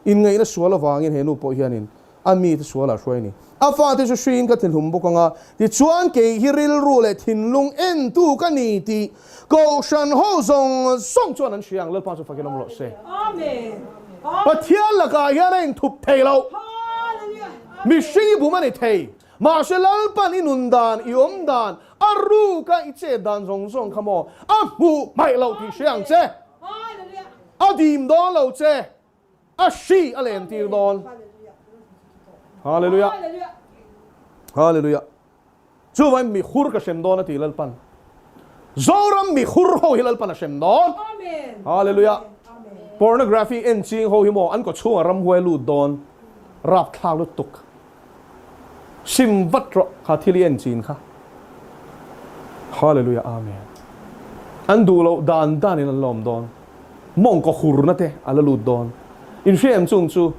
inngaihna sual avangin he nu pawh hianin a mite sualah a hruai a ni. A fate chu hriin ka ti hlum bawk ang a, tichuan kei hi rilru leh thinlung entu ka ni tih Kohhran ho zawng zawng chuan an hria ang, Lalpa chu fakin awm rawh se. Pathian lakah hian a inthup thei lo. Mihring i bum a ni thei. Mahse Lalpan i nun dan, i awm dan, a ruka i chet dan zawng zawng kha maw a hmuh hmaih loh tih hria ang che. A dim dawn lo che, a hri a len tir dawn. Hallelujah. Hallelujah. Chuvangin mi hur ka hrem dawn a ti Lalpan. Zoram mi hur ho hi Lalpan a hrem dawn. Hallelujah. Pornography en ching ho hi maw an kawchhungah ramhuai lut dawn. Rapthlak lutuk. Sim vat rawh kha thil i en chin kha. Hallelujah Amen. An duh loh dan dan in an la awm dawn. Mawngkaw hurna te a la lut dawn. In hria em chung chu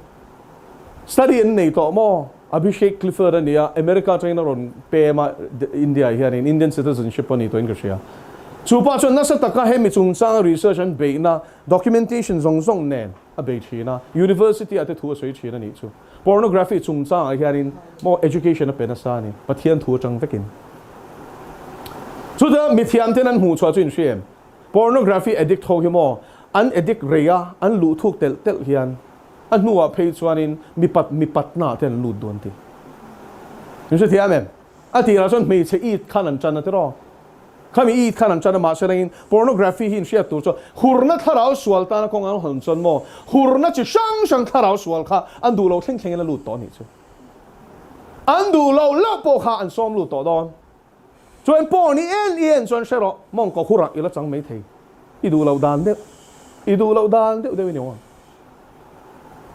study an nei tawh maw? Abhishek Clifford a nia, America atangin a rawn pem a India ah hianin Indian citizenship a ni tawhin ka hria. Chu pa chuan nasa taka hemi chungchanga research an beihna documentation zawng zawng nen a bei thin a, university ah te thu a sawi thin a nih chu. Pornography chungchangah hianin maw education a pe nasa a ni, Pathian thu atang vekin. Chuta mithiamten an hmuh chhuah chu in hria em? Pornography addict ho hi maw an addict rei a, an luh thuk telh telh hian a hnuah phei chuanin mipat mipatna ah te an lut dawn tih. In hrethiam em? A tirah chuan hmeichhe it khan an tan a tiraw? Khami it khan an tan a, mahse rengin pornography hi inhriat tur chuan hurna thlarau sual tana kawng an hawn chuan maw hurna chi hrang hrang thlarau sual kha an duh loh thleng thlengin a lut tawh a nih chu. An duh loh loh pawh kha an sawm lut tawh dawn. Chuan porn i en i en chuan hre rawh, mawngkaw hurah i la chang mai thei. I duh loh dan deuh, i duh loh dan deuh deuh i ni awm.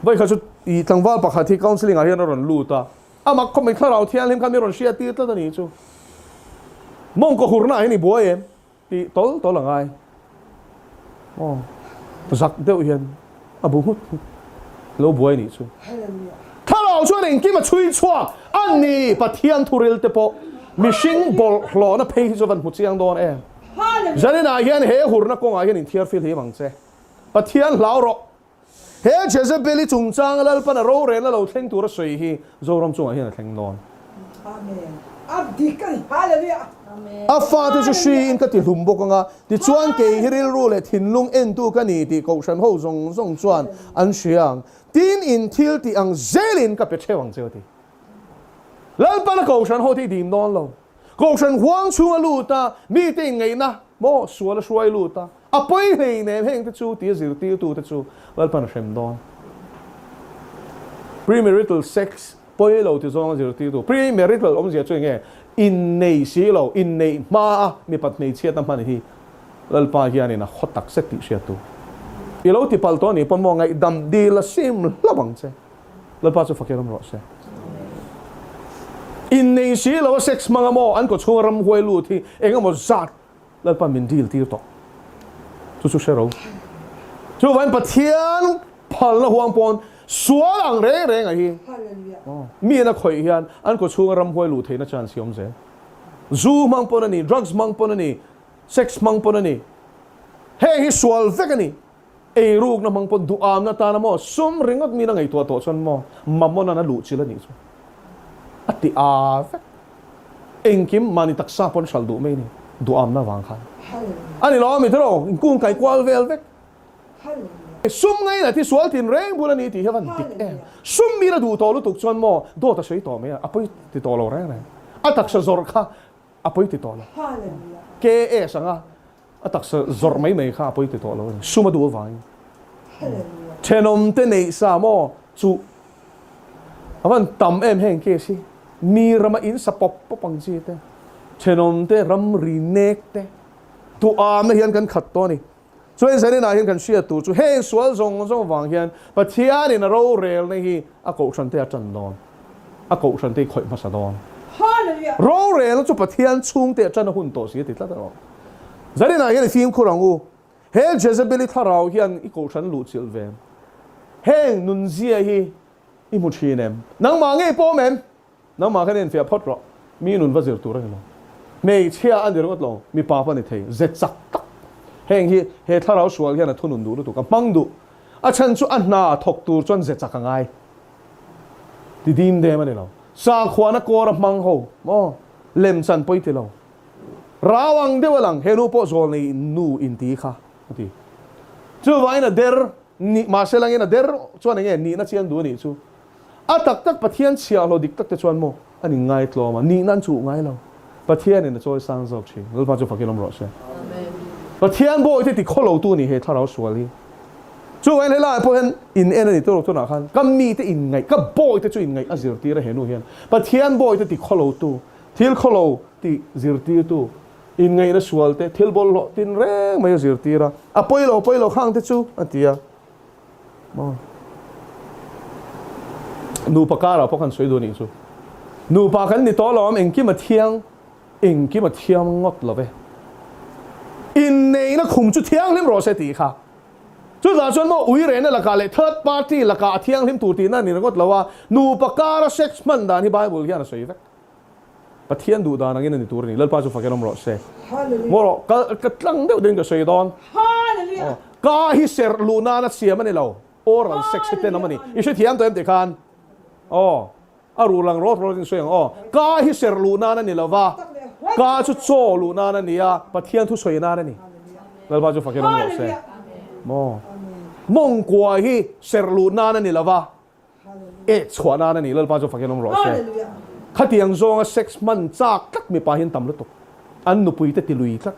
Vawikhat chu i tlangval pakhat hi counselling ah hian a rawn lut a, A mak khawp mai, Thlarau Thianghlim kha mi rawn hriat tir tlat a nih chu. Mawngkaw hurna ah hian i buai em? tih tawl tawl a ngai. Aw, zak deuh hian a bu nghut nghut. Lo buai nih chu. Thlarau chuan engkim a chhui chhuak a ni, Pathian thuril te pawh mihring bawlhhlawhna phei hi chu van hmu chiang dawn em. Zaninah hian he hurna kawngah hian inthiar fil him ang che. Pathian hlau rawh. He Jezebeli chungchanga Lalpan a rorelna lo thleng tura sawi hi Zoram chungah hian a thleng dawn.
A dik a ni. Hallelujah.
A fate chu hriin ka ti hlum bawk ang a, tichuan kei hi rilru leh thinlung entu ka ni tih kohhran ho zawng zawng chuan an hria ang. Tin, in thil tih ang zelin ka pe theuh ang che u ti. Lalpan a kohhran ho te i dim dawn lo. Kohhran huang chhunga lut a, mite inngaihna maw sual a hruai lut a, a pawi hleinem heng te chu tia zirtirtu te chu Lalpan a hrem dawn. Premarital sex pawi lo ti zawnga zirtirtu, premarital awmzia chu enge? Innei si lo, inneih hma a mipat hmeichhiatna hman hi Lalpa hianin a khaw tak zet tih hriat tur. I lo ti palh tawh a nih pawn maw ngaihdam dil a sim hlauh ang che. Lalpa chu fakir awm rawh se. Innei si lo a sex hmang a maw an kawchhunga ramhuai lut hi eng emaw zat Lalpa min dil tir tawh. Chu chu hre ro. Chuvangin Pathian phalna huang pawn sual ang reng reng a hi mi an a khawih hian an kawchhunga ramhuai luh theihna chance hi awm zel. Zu hmang pawn a ni, drugs hmang pawn a ni, sex hmang pawn a ni. Heng hi sual vek a ni. Eirukna hmang pawh duhamna tana maw sum ringawt min a ngaihtuah tawh chuan maw Mammona'n a luh chilh a nih chu a ti a vek. Engkim mahni taksa pawn hralh duh mai ni duhamna vang khan a ni lo a mi tiraw inkung kai kual vel vek. Sum ngaina thi sual tin reng bul a ni tih hi a van dik em. Sum min a duh tawh lutuk chuan maw dawt a sawi tawh mai a, a pawi ti tawh lo reng reng. A taksa zawrh kha a pawi ti tawh lo. KS anga A taksa zawrh mai mai kha a pawi ti tawh lo a ni. Sum a duh avangin. Thenawmte neih sa maw chu a van tam em heng case hi. Mi rama in sa pawp pawp ang chi te, thenawmte ramri nek te, duhamna hian kan khat tawh a ni. Chuan zanin ah hian kan hriat tur chu heng sual zawng zawng avang hian Pathianin a rorelna hi a kohhrante a tan dawn. A kohhrante hi khawih hmasa dawn. Rorelna chu Pathian chhungte a tan a hun tawh si a ti tlat erawh. Zaninah hian i fimkhur ang u. He Jezebeli thlarau hian i kohhran luhchilh ve. Heng nunzia hi i hmu thin em? Nangmah ngei pawh awm em? Nangmah khan enfiah phawt rawh. Mi nun va zir tur a ni lo. Hmeichhia a ni ringawt lo, mipa pawh a ni thei. Ze chak tak. Heng hi he thlarau sual hian a thunun duh lutuk, a hmang duh. A chhan chu a hna thawk tur chuan ze chak a ngai. Ti dim dem a ni lo. Sakhuana kawr a hmang ho maw? Lemchan pawi ti lo. Rau ang deuh a lang, he nu pawh zawl nei nu inti kha a ti. Chuvangin a der nih, mahse langin a der chuan enge nihna chian duh a nih chu. A tak tak Pathian chhiahhlawh dik tak te chuan maw an inngai tlawm a, nihna an chuh ngai lo. Pathianin a chawi sang zawk thin. Lalpa chu fakin awm rawh se. Pathian bawihte ti khaw lotu a ni he thlarau sual hi. Chuvangin helaiah pawh hian in en a ni tur tunah khan ka mite inngaih, ka bawihte chu inngaih a zirtir a he nu hian. Pathian bawihte ti khaw lotu. Thil khawlo tih zirtirtu, inngaihna sual te, thil bawlhhlawh tin reng mai a zirtir a, a pawi lo pawi lo khang te chu a ti a. Maw? Nupa karah pawh kan sawi duh anih chu. Nupa kan ni tawh lo am engkim a thiang, engkim a thiang ngawt lo ve. Inneihna khum chu thianghlim rawh se tih kha. Chutah chuan maw uirehna lakah leh third party lakah a thianghlim tur tihna a ni ringawt lo a, nupa kara sex hman dan hi Bible hian a sawi vek. Pathian duh dan angin a ni tur a ni. Lalpa chu fakin awm rawh se. Maw rawh, kal ka tlang deuh deuhin ka sawi dawn. Aw, ka hi serh luh nana siam a ni lo, oral sex hi tenawm a ni. I hrethiam tawh em tih khan? Aw. A ruh lang rawt rawt in sawi ang aw. Ka hi ser luh nan a ni lo va, ka chu chaw luh nan a ni a, Pathian thu sawi nan a ni. Lalpa chu fakin awm rawh se. Maw? Mawngkua hi ser luh nan a ni lo va, ek chhuah nan a ni. Lalpa chu fakin awm rawh se. Khatiang zawnga sex hman chak tlat mipa hi an tam lutuk. An nupui te ti lui tlat.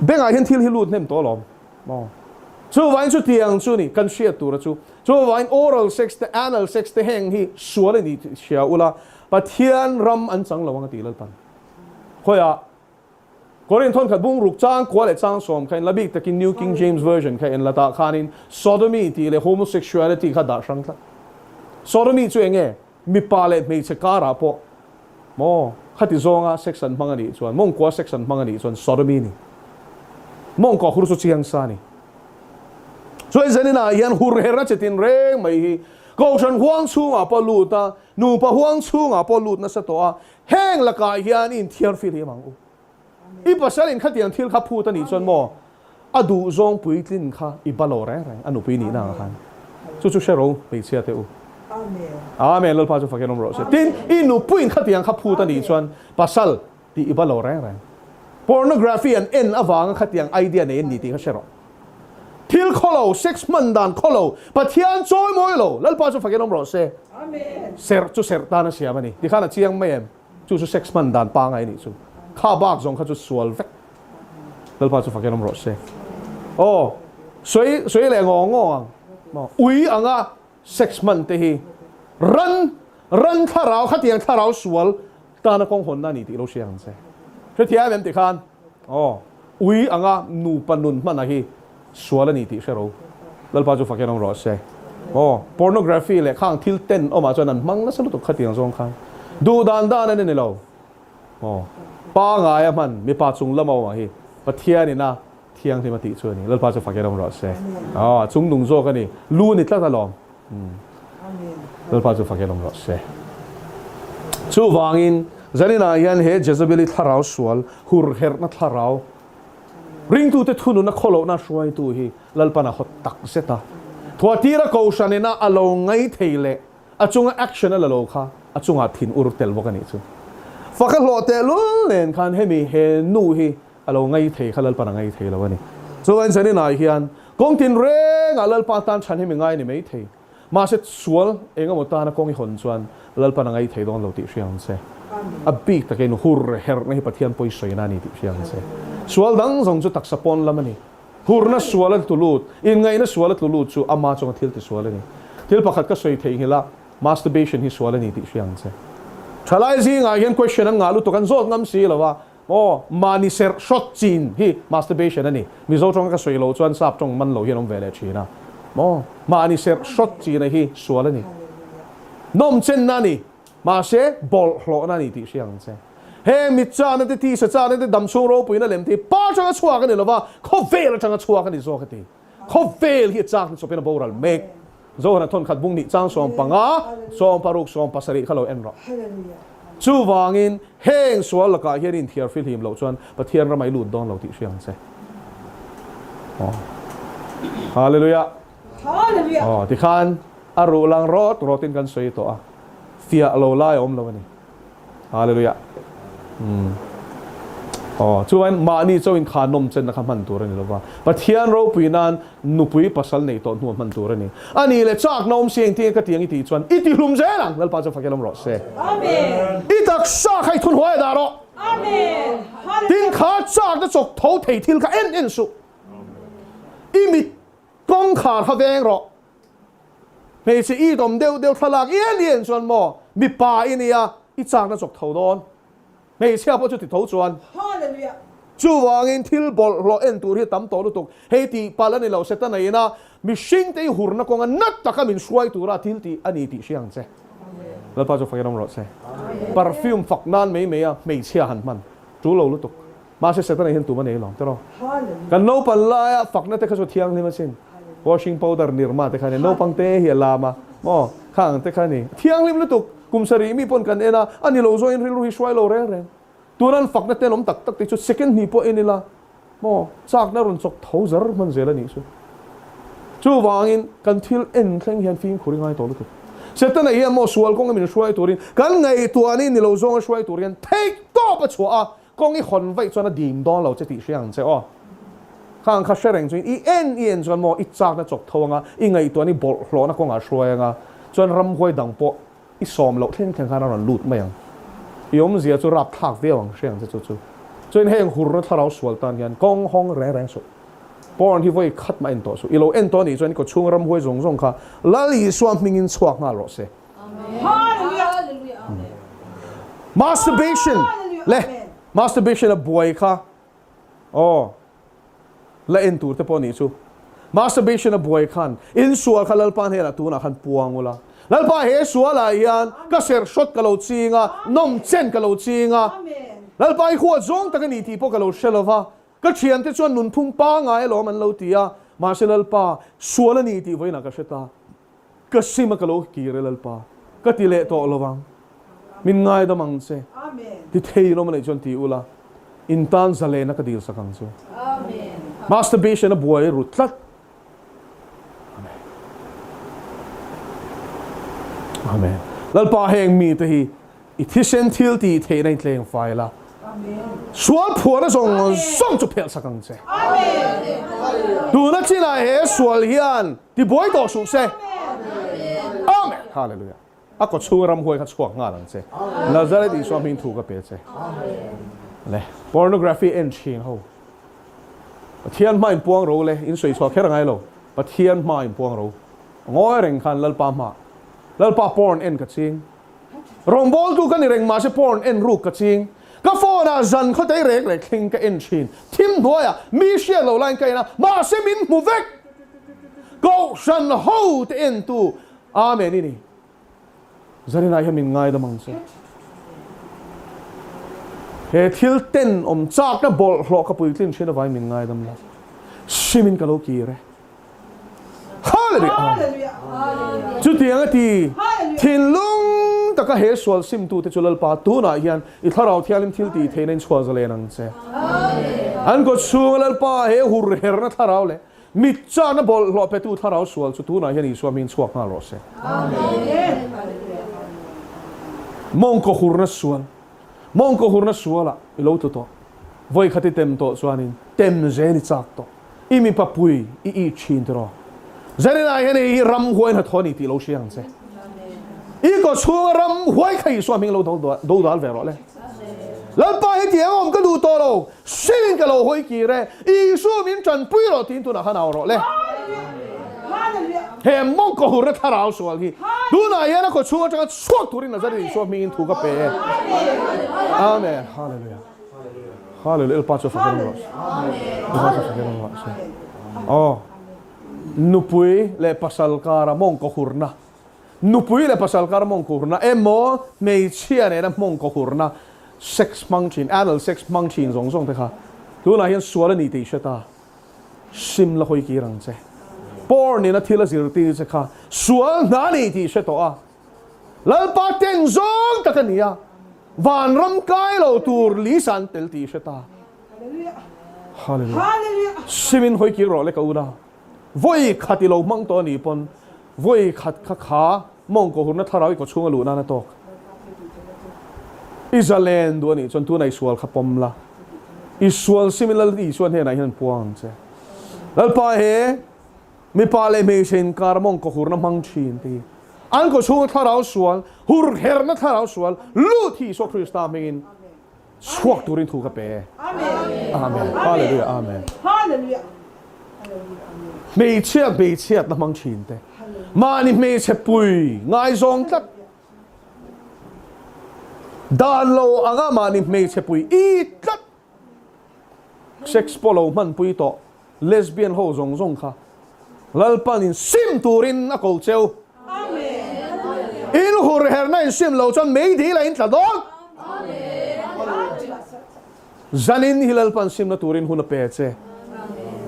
Bengah hian thil hi lut hnem tawh alawm. Maw? Chuvangin chutiang chu ni kan hriat tura chu. Chuvangin oral sex te, anal sex te heng hi sual a ni tih hria ula, Pathian ram an chang lo ang a ti Lalpan. Khawiah Korinth thawnkhat bung ruk chang kua leh chang sawm kha in la bik takin New King James Version kha en la tah khanin sodomy tih leh homosexuality kha dah hrang tlat. Sodomy chu eng nge? Mipa leh hmeichhe karah pawh maw khati zawnga sex an hmang a nih chuan, mawngkua sex an hmang a nih chuan sodomy ni. Mawngkua hur chu chiang sa a ni. Chuan zaninah hian hur her a che tin reng mai hi Kohhran huang chhungah pawh lut a, nupa huang chhungah pawh lut nasa tawh a, heng lakah hian i inthiar fihlim ang u. I pasal in khatiang thil kha phut a nih chuan maw a duh zawng puitlin kha i ba lo reng reng a nupui nihna ang khan. Chu chu hre ro hmeichhia te u. Amen. Lalpa chu fakin awm rawh se. Tin, i nupuiin khatiang kha phut a nih chuan pasal tih i va lo reng reng. Pornography an en avanga khatiang idea nei an ni tih kha hre rawh. Thil khaw lo, sex hman dan khaw lo, Pathian chawi mawi lo, Lalpa chu fakin awm rawh se. Serh chu serh tan a siam a ni. Tikhan a chiang mai em? Chu chu sex hman dan pangai a nih chu. Kha bak zawng kha chu sual vek. Lalpa chu fakin awm rawh se. Aw, sawi sawi leh ngaw ngaw ang. Maw? Ui anga sex hman te hi ran ran thlarau khatiang thlarau sual tana kawng hawnna a ni tih lo hria ang che. Hrethiam em tikhan? Aw, ui anga nupa nun hmana hi sual a ni tih hre ro. Lalpa chu fakin awm rawh se. Aw, pornography leh khang thil ten awmah chuan an hmang nasa lutuk khatiang zawng khan. Duh dan dan a ni lo. Aw, pangaia hman mipa chung lama awmah hi Pathianin a thianghlim a tih chu a ni. Lalpa chu fakin awm rawh se. Aw, a chung nung zawk a ni. Lu a ni tlat alawm. Lalpa chu fakin awm rawh se. Chuvangin, zaninah hian he Jezebeli thlarau sual, hurherhna thlarau, ringtute thununa khawlohna hruaitu hi Lalpan a hawt tak zet a. Thuatira Kohhranina a lo ngai thei leh a chunga action a la lo kha a chungah thin ur tel bawk a nih chu. Fak a hlawh tehlul nen khan hemi he nu hi A lo ngai thei kha Lalpan a ngai thei lo a ni. Chuan zaninah hian kawng tinrengah Lalpa tan chhan hi mi ngai ni mai thei. Mahse sual eng emaw tana kawng i hawn chuan Lalpan a ngai thei dawn lo tih hria ang che. A bik takin hur herhna hi Pathian pawi sawina a ni tih hria ang che. Sual dang zawng chu taksa pawn lam a ni. Hurna sual a tlu lut, inngaihna sual a tlu lut chu ama chunga thil ti sual a ni. Thil pakhat ka sawi theihnghilh a, masturbation hi sual a ni tih hria ang che. Thalai zingah hian question an ngah lutuk an zawt ngam si lo a, Aw, mahni serh hrawt chin hi masturbation a ni. Mizo tawnga ka sawi loh chuan sap tawng man lo hian awm ve leh thin a. Maw? Mahni serh hrawt china hi sual a ni. Nawm chenna a ni. Mahse, bawlhhlawhna a ni tih hria ang che. Heng mit chahna te, tisa chahna te, damchhung ropuina lem te hi pa atanga chhuak a ni lova, khawvel atanga chhuak a ni zawk a ti. Khawvel hi a chak ni chawpin a boral mek. Zohana thawnkhat bung nih chang 15, 60, 70 kha lo en rawh. Chuvangin heng sual lakah hian inthiar fihlim loh chuan Pathian ramah i lut dawn lo tih hria ang che. Aw. Hallelujah. Aw, tikhan a ruh lang rawt rawtin kan sawi tawh a, fiah lo lai a awm lo a ni. Hallelujah. Umm. Aw, chuan mahni chauhin kha nawm chenna kha hman tur a ni lova. Pathian ropui nan nupui pasal nei tawh hnu a hman tur a ni. A nih leh chakna awm si engtin nge ka ti ang i tih chuan i ti hlum zel ang. Lalpa chuan fakil awm rawh se.
Amen.
I taksa kha i thunhuai a dah rawh.
Amen.
Tin kha chakna chawk tho thei thil kha en en suh. I mit kawngkhar kha veng rawh. Hmeichhe i dawm deuh deuh thlalak ian ian chuan maw mipa i nia i chakna chawk tho dawn. Hmeichhia pawh chu ti tho chuan.
Hallelujah.
Chuvangin thil bawlhhlawh en tur hi a tam tawh lutuk. Hei tih palh a ni lo, Setana ina mihringte i hurna kawnga nat taka min hruai tura thil tih a ni tih hria ang che. Lalpa chu fakin awm rawh se. Perfume fak nan mai mai a hmeichhia han hman tul lo lutuk. Mahse Setana hian tum a nei lawm tiraw? Kan naupan laia fakna te kha chu thianghlim asin. Washing powder Nirma te kha ni, naupang te hi a lam a, maw? Kha ang te kha ni. Thianghlim lutuk, kum sarih mi pawn kan en a, a ni lo zawhin rilru hi hruai lo reng reng. Tuna an fakna te an awm tak tak te chu second hnih pawh en ila, maw? Chakna rawn chawk tho zar hman zel a nih chu. Chuvangin kan thil en thleng hian fimkhur i ngai tawh lutuk. Setana hian maw sual kawnga min hruai turin, kan ngaihtuahna in ni lo zawnga hruai tur hian theihtawp a chhuah a, Kawng i hawn vaih chuan a dim dawn lo che tih hria ang che aw. Kha ang kha hre reng chuin i en i en chuan maw i chakna chawk tho anga i ngaihtuahna i bawlhhlawhna kawngah hruai anga chuan ramhuai dang pawh i sawm loh thleng thleng khan a rawn lut mai ang. I awmzia chu rap thlak viau ang hria ang che chu chu. Chuan heng hurna thlarau sual tan hian kawng hawng reng reng suh. Porn hi vawi khat mah en tawh suh. I lo en tawh anih chuan i kawchhung ramhuai zawng zawng kha Lal Isua hmingin chhuak nghal rawh se. Masturbation le masturbation a buai kha aw la en tur te pawh nih chu masturbation a buai khan in sual kha Lalpa hnenah tunah khan puang ula Lalpa he sualah hian ka ser hrawt ka lo ching a nawm chen ka lo ching a Lalpa i huat zawng tak a ni tih pawh ka lo hre lova ka thiante chuan nunphung pangai alawm an lo ti a mahse Lalpa sual a ni tih vawiinah ka hre ta Ka sim a ka lo kir e Lalpa, ka ti leh tawh lo vang. Min ngaidam ang che. Ti thei in awm a neih chuan ti ula, in tan zalena ka dil sak ang chu. Masturbation a buai ru tlat. Amen. Amen. Lalpa heng mite hi i thisen thil tih theihna in tleng fai la. Sual phuahna zawng zawng chu phelh sak ang che. Tuna chinah he sual hian tibuai tawh suh se. Amen. Hallelujah. A kaw chhunga ramhuai kha chhuak nghal ang che. Nazareth Isua hming thu ka pe che. Le pornography en thin ho. Pathian hma in puang ro le in sawi chhuah kher a ngai lo. Pathian hma in puang ro. Ngawi reng khan Lalpa hma. Lalpa porn en ka ching. Rawngbawltu ka ni reng mahse porn en ruk ka ching. Ka phone ah zan khawtei rek rek thleng ka en thin. Thim hnuaiah mi hriat lo laiin ka en a, mahse min hmu vek. Kohhran ho te entu Amen i ni. Zarinah hian min ngaidam ang che. He thil ten awm chakna bawlhhlawh ka puitlin thin avangin min ngaidam lo. Simin ka lo kir e. Hallelujah! Chutiang a ti, thinlung taka he sual simtute chu Lalpa tunah hian i Thlarau Thianghlim thil tih theihna in chhuah zalen ang che. An kawt chhunga Lalpa he hurherna thlarau leh mit chakna bawlhhlawh petu thlarau sual chu tunah hian Isua hming chhuak nghal rawh se. Mawngkaw hurna sual, Mawngkaw hurna sualah i lo tlu tawh. Vawi khat i tem tawh chuanin tem zel i chak tawh. I mipa pui i it thin tiraw? Zaninah hian hei hi ramhuai hnathawh a ni tih lo hria ang che. I kaw chhunga ramhuai kha Isua hming lo dodal ve rawh le. Lalpa hi tiang awm ka duh tawh lo, hrilhin ka lo hawi kir e, Isua min tanpui rawh tiin tunah khan au rawh le. He mawngkaw hurna thlarau sual hi tunah hian a kaw chhung atanga chhuak turin Nazareth Isua hmingin thu ka pe e. Amen. Hallelujah. Hallelujah. Lalpa chu fak rawh se. Lalpa chu fak rawh se. Aw. Nupui leh pasal kara mawngkaw hurna. Nupui leh pasal kara mawngkaw hurna emaw hmeichhia nena mawngkaw hurna sex hmang thin, anal sex hmang thin zawng zawng te kha tunah hian sual a ni tih i hre ta. Sim la hawi kir ang che. Porn ina thil a zirtir che kha sual hna a ni tih i hre tawh a. Lalpa ten zawng tak a ni a, vanram kai lo tur Lisa an tel tih i hre ta. Hallelujah. Simin hawi kir rawh le ka u na. Vawi khat i lo hmang tawh a nih pawn vawi khat kha kha mawngkaw hurna thlarau i kaw chhunga luh nan a tawk. I zalen duh a nih chuan tuna i sual kha pawm la. I sual simin Lal Isua hnenah hian puang ang che. Lalpa he Mipa leh hmeichhe inkar mawngkaw hurna hmang thin te hi an kaw chhunga thlarau sual, hur herna thlarau sual lut hi Isua Krista hmingin chhuak turin thu ka pe e. Amen. Hallelujah. Amen. Hmeichhia hmeichhiatna hmang thin te, mahni hmeichhe pui ngaizawng tlat, dan lo anga mahni hmeichhe pui i tlat, Sex pawh lo hmanpui tawh lesbian ho zawng zawng kha Lalpan in sim turin a ko cheu. In hurherna in sim lo chuan meidil a in tla dawn. Zanin hi Lalpan simna turin hun a pe che.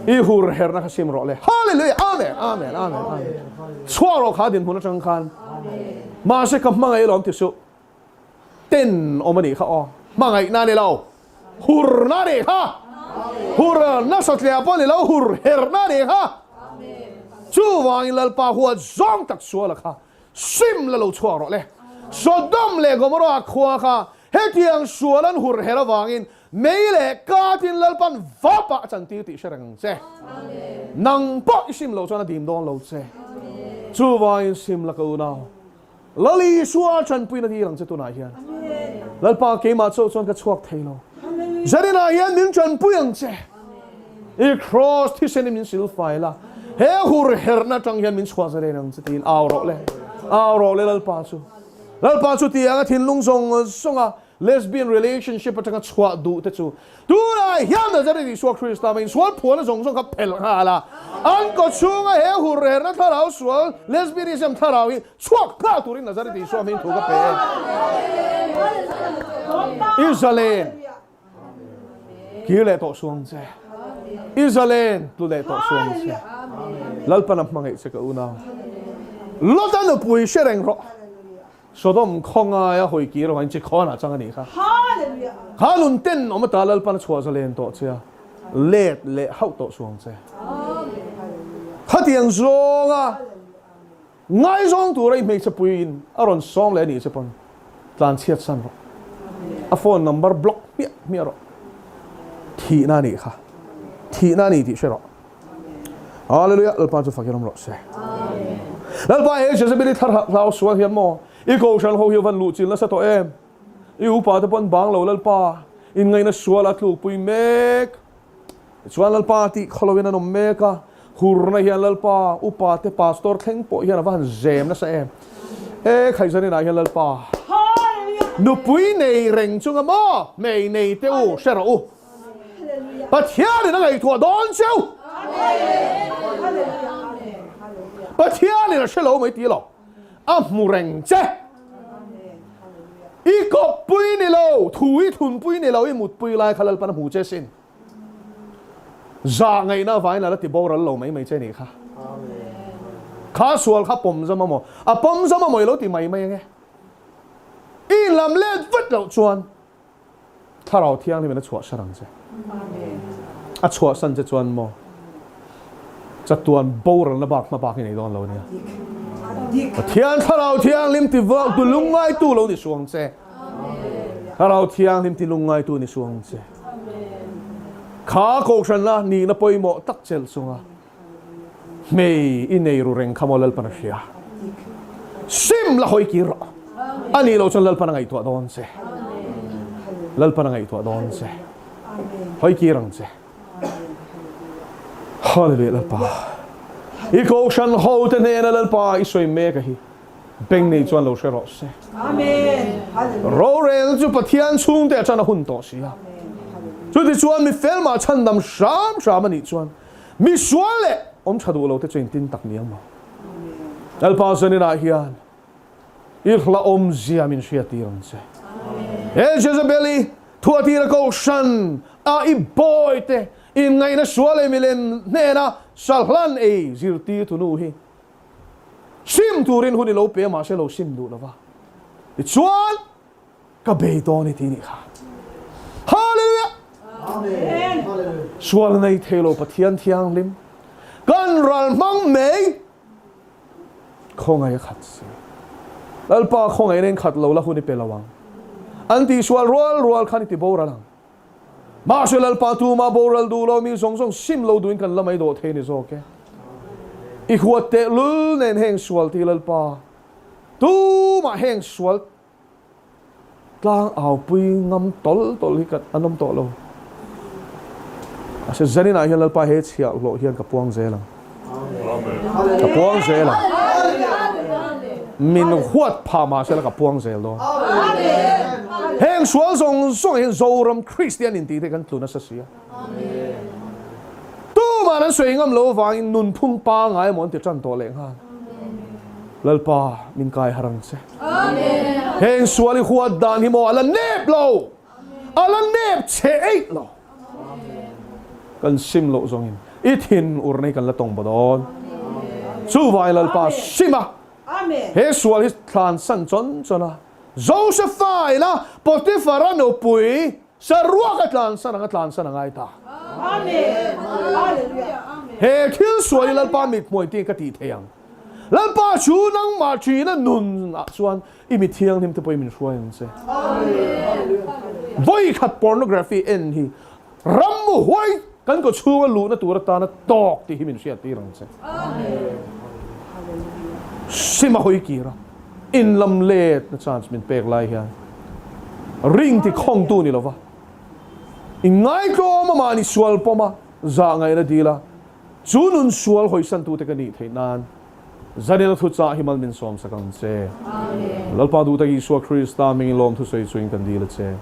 I hurherna kha sim rawh le. Hallelujah! Amen! Amen! Amen! Amen! Chhuak rawh kha dinhmun atang khan. Mahse ka hmangaih lawm ti suh. Ten awm a nih kha aw. Hmangaihna a ni lo. Hurna a nih kha. Hur nasatliah pawh a ni lo, hur herna a nih kha. Chuvangin Lalpa huat zawng tak suala kha sim la lo chhuak rawh le. Sodom leh Gomorrah khua kha hetiang sual an hur her avangin mei leh katin Lalpan vapah a chantir tih hre reng ang che. Nang pawh i sim lo chuan a dim dawn lo che. Chuvangin sim la ka unau. Lal Isua tanpuina dil ang che tunah hian. Lalpa keimah chauh chuan ka chhuak thei lo. Zaninah hian min tanpui ang che. I cross thisenin min silfai la. He hur herna atang hian min chhuah zalen ang che tiin au rawh le. Au rawh le Lalpa chu. Lalpa chu tiang a thinlung zawng zawng a Lesbian relationship atanga chhuah duh te chu tunah hian Nazareth Isua Krista mah insual phuahna zawng zawng kha phelh nghal a, an kaw chhunga he hurherna thlarau sual lesbianism thlarau hi chhuak nghal turin Nazareth Isua hming thu ka pe e. I zalen kir leh tawh suang che. I zalen tlu leh tawh suang che. Lalpan a hmangaih che ka unau. Lota nupui hre reng rawh. Sodom khawngaia hawi kir avangin chi khawnah chang a nih kha. Kha nun ten awm ata Lalpan a chhuah zalen tawh che a, let leh hauh tawh suang che. Khatiang zawnga. Ngaizawng tura i hmeichhe puiin a rawn sawm leh a nih che pawn tlanchhiat san rawh. A phone number block hmiah hmiah rawh. Thihna a nih kha. Thihna a ni tih hre rawh. Hallelujah! Lalpa chu fakin awm rawh se. Lalpa he Jezebeli thlar hlau sual hian maw i kohhran ho hi a van luhchilh nasa tawh em? I upa te pawn bang lo Lalpa inngaihna sual a tlukpui mek. Tichuan Lalpa tih khaw loin an awm mek a, hurna hian Lalpa upa te pastor thleng pawh hian a va han zem nasa em. He Khaizaninah hian Lalpa nupui nei reng chunga maw hmei nei te u hre rawh u. Pathianin a ngaihtuah dawn cheu. Pathianin a hre lo mai ti lo. A hmu reng che. I kawppui ni lo, thu i thunpui ni lo, i mutpui lai kha Lalpan a hmu che sin. Zah ngaihna avangin a la ti boral lo mai mai che nih kha. Kha sual kha pawm zam amaw? A pawm zam amaw i lo ti mai mai ange. I inlam let vat loh chuan Thlarau Thianghlim in a chhuahsan ang che. A chhuahsan che chuan maw chatuan boralna bak hma bak i nei dawn lo nia. Pathian Thlarau Thianghlim ti tu lungngai tu lo ni suang che. Thlarau Thianghlim ti lungngai tu ni suang che. Kha kohhranna nihna pawimawh tak chelh chunga Hmei i nei ru reng kha maw Lalpan a hria. Sim la hawi kir rawh. A nih loh chuan Lalpan a ngaihtuah dawn che. Lalpan a ngaihtuah dawn che. Hawi kir ang che. Hallelujah Lalpa. I kohhran ho te hnena Lalpa i sawi mek a hi. Beng nei chuan lo hre rawh se. Rorel chu Pathian chhungte atana hun tawh si a. Chutichuan mi fel mah chhandam hram hram a nih chuan Mi sual leh awm tha duh lo te chu engtin tak ni ang maw? Lalpa zaninah hian i hlauhawmzia min hriattir ang che. He Jezebel-i thuatira kohhran a i bawi te inngaihna sual leh milem hnena salhlan ei zirtirtu nu hi sim turin hun i lo pe a mahse lo sim duh lova. Tichuan Ka bei dawn i ti nih kha. Hallelujah! Amen. Sual nei thei lo Pathian thianghlim kan ral hmang mei khawngaih a khat si. Lalpa khawngaih nen khat lo la hun i pe lo ang. An tih sual rual rual khan i ti boral ang. Mahse Lalpa tuma boral duh lo mi zawng zawng sim lo duhin kan la mai dawh thei ni zawk e. I huat tehlul nen heng sual ti Lalpa tumah heng sual Tlang aupui ngam tawl tawl hi ka an awm tawh lo. Mahse zaninah hian Lalpa he chhiahhlawh hian ka puang zel ang. Ka puang zel ang. Min huat phah mahse la ka puang zel dawn. Heng sual zawng zawng hian Zoram Kristian intih te kan tlu nasa si a. Tuman an sawi ngam lo avangin nunphung pangai emaw an ti tan tawh leh nghal. Lalpa min kai har ang che. Heng sual i huat dan hi maw a la nep lo. A la nep che eih lo. Kan sim loh zawngin i thin urna hi kan la tawng baw dawn. Chuvangin Lalpa sim a, he sual hi thlansan chawn chawn a, Josepha ina Potiphar-a nupui Saruak a tlansan ang a tlansan a ngai ta. He thil sual hi Lalpa mithmuai tiin ka tih thei ang. Lalpa chu nangmah ṭhina nun ah chuan i mi thianghlim te pawhin min hruai ang che. Vawikhat pornography en hi ramhuai kan kaw chhunga luhna tur atana tawk tih hi min hriattir ang che. Sim a hawi kir a, in lam let na chance min pek lai hian ring ti khawngtu ni lova in ngaitlawm a mahni sual pawm a zah ngaihna dil a, chu nun sual hawisantute ka nih theih nan Zanina thuchah hi mal min sawmsak ang che. Lalpa duh tak Isua Krista hmingin lawmthu sawi chungin kan dil a che.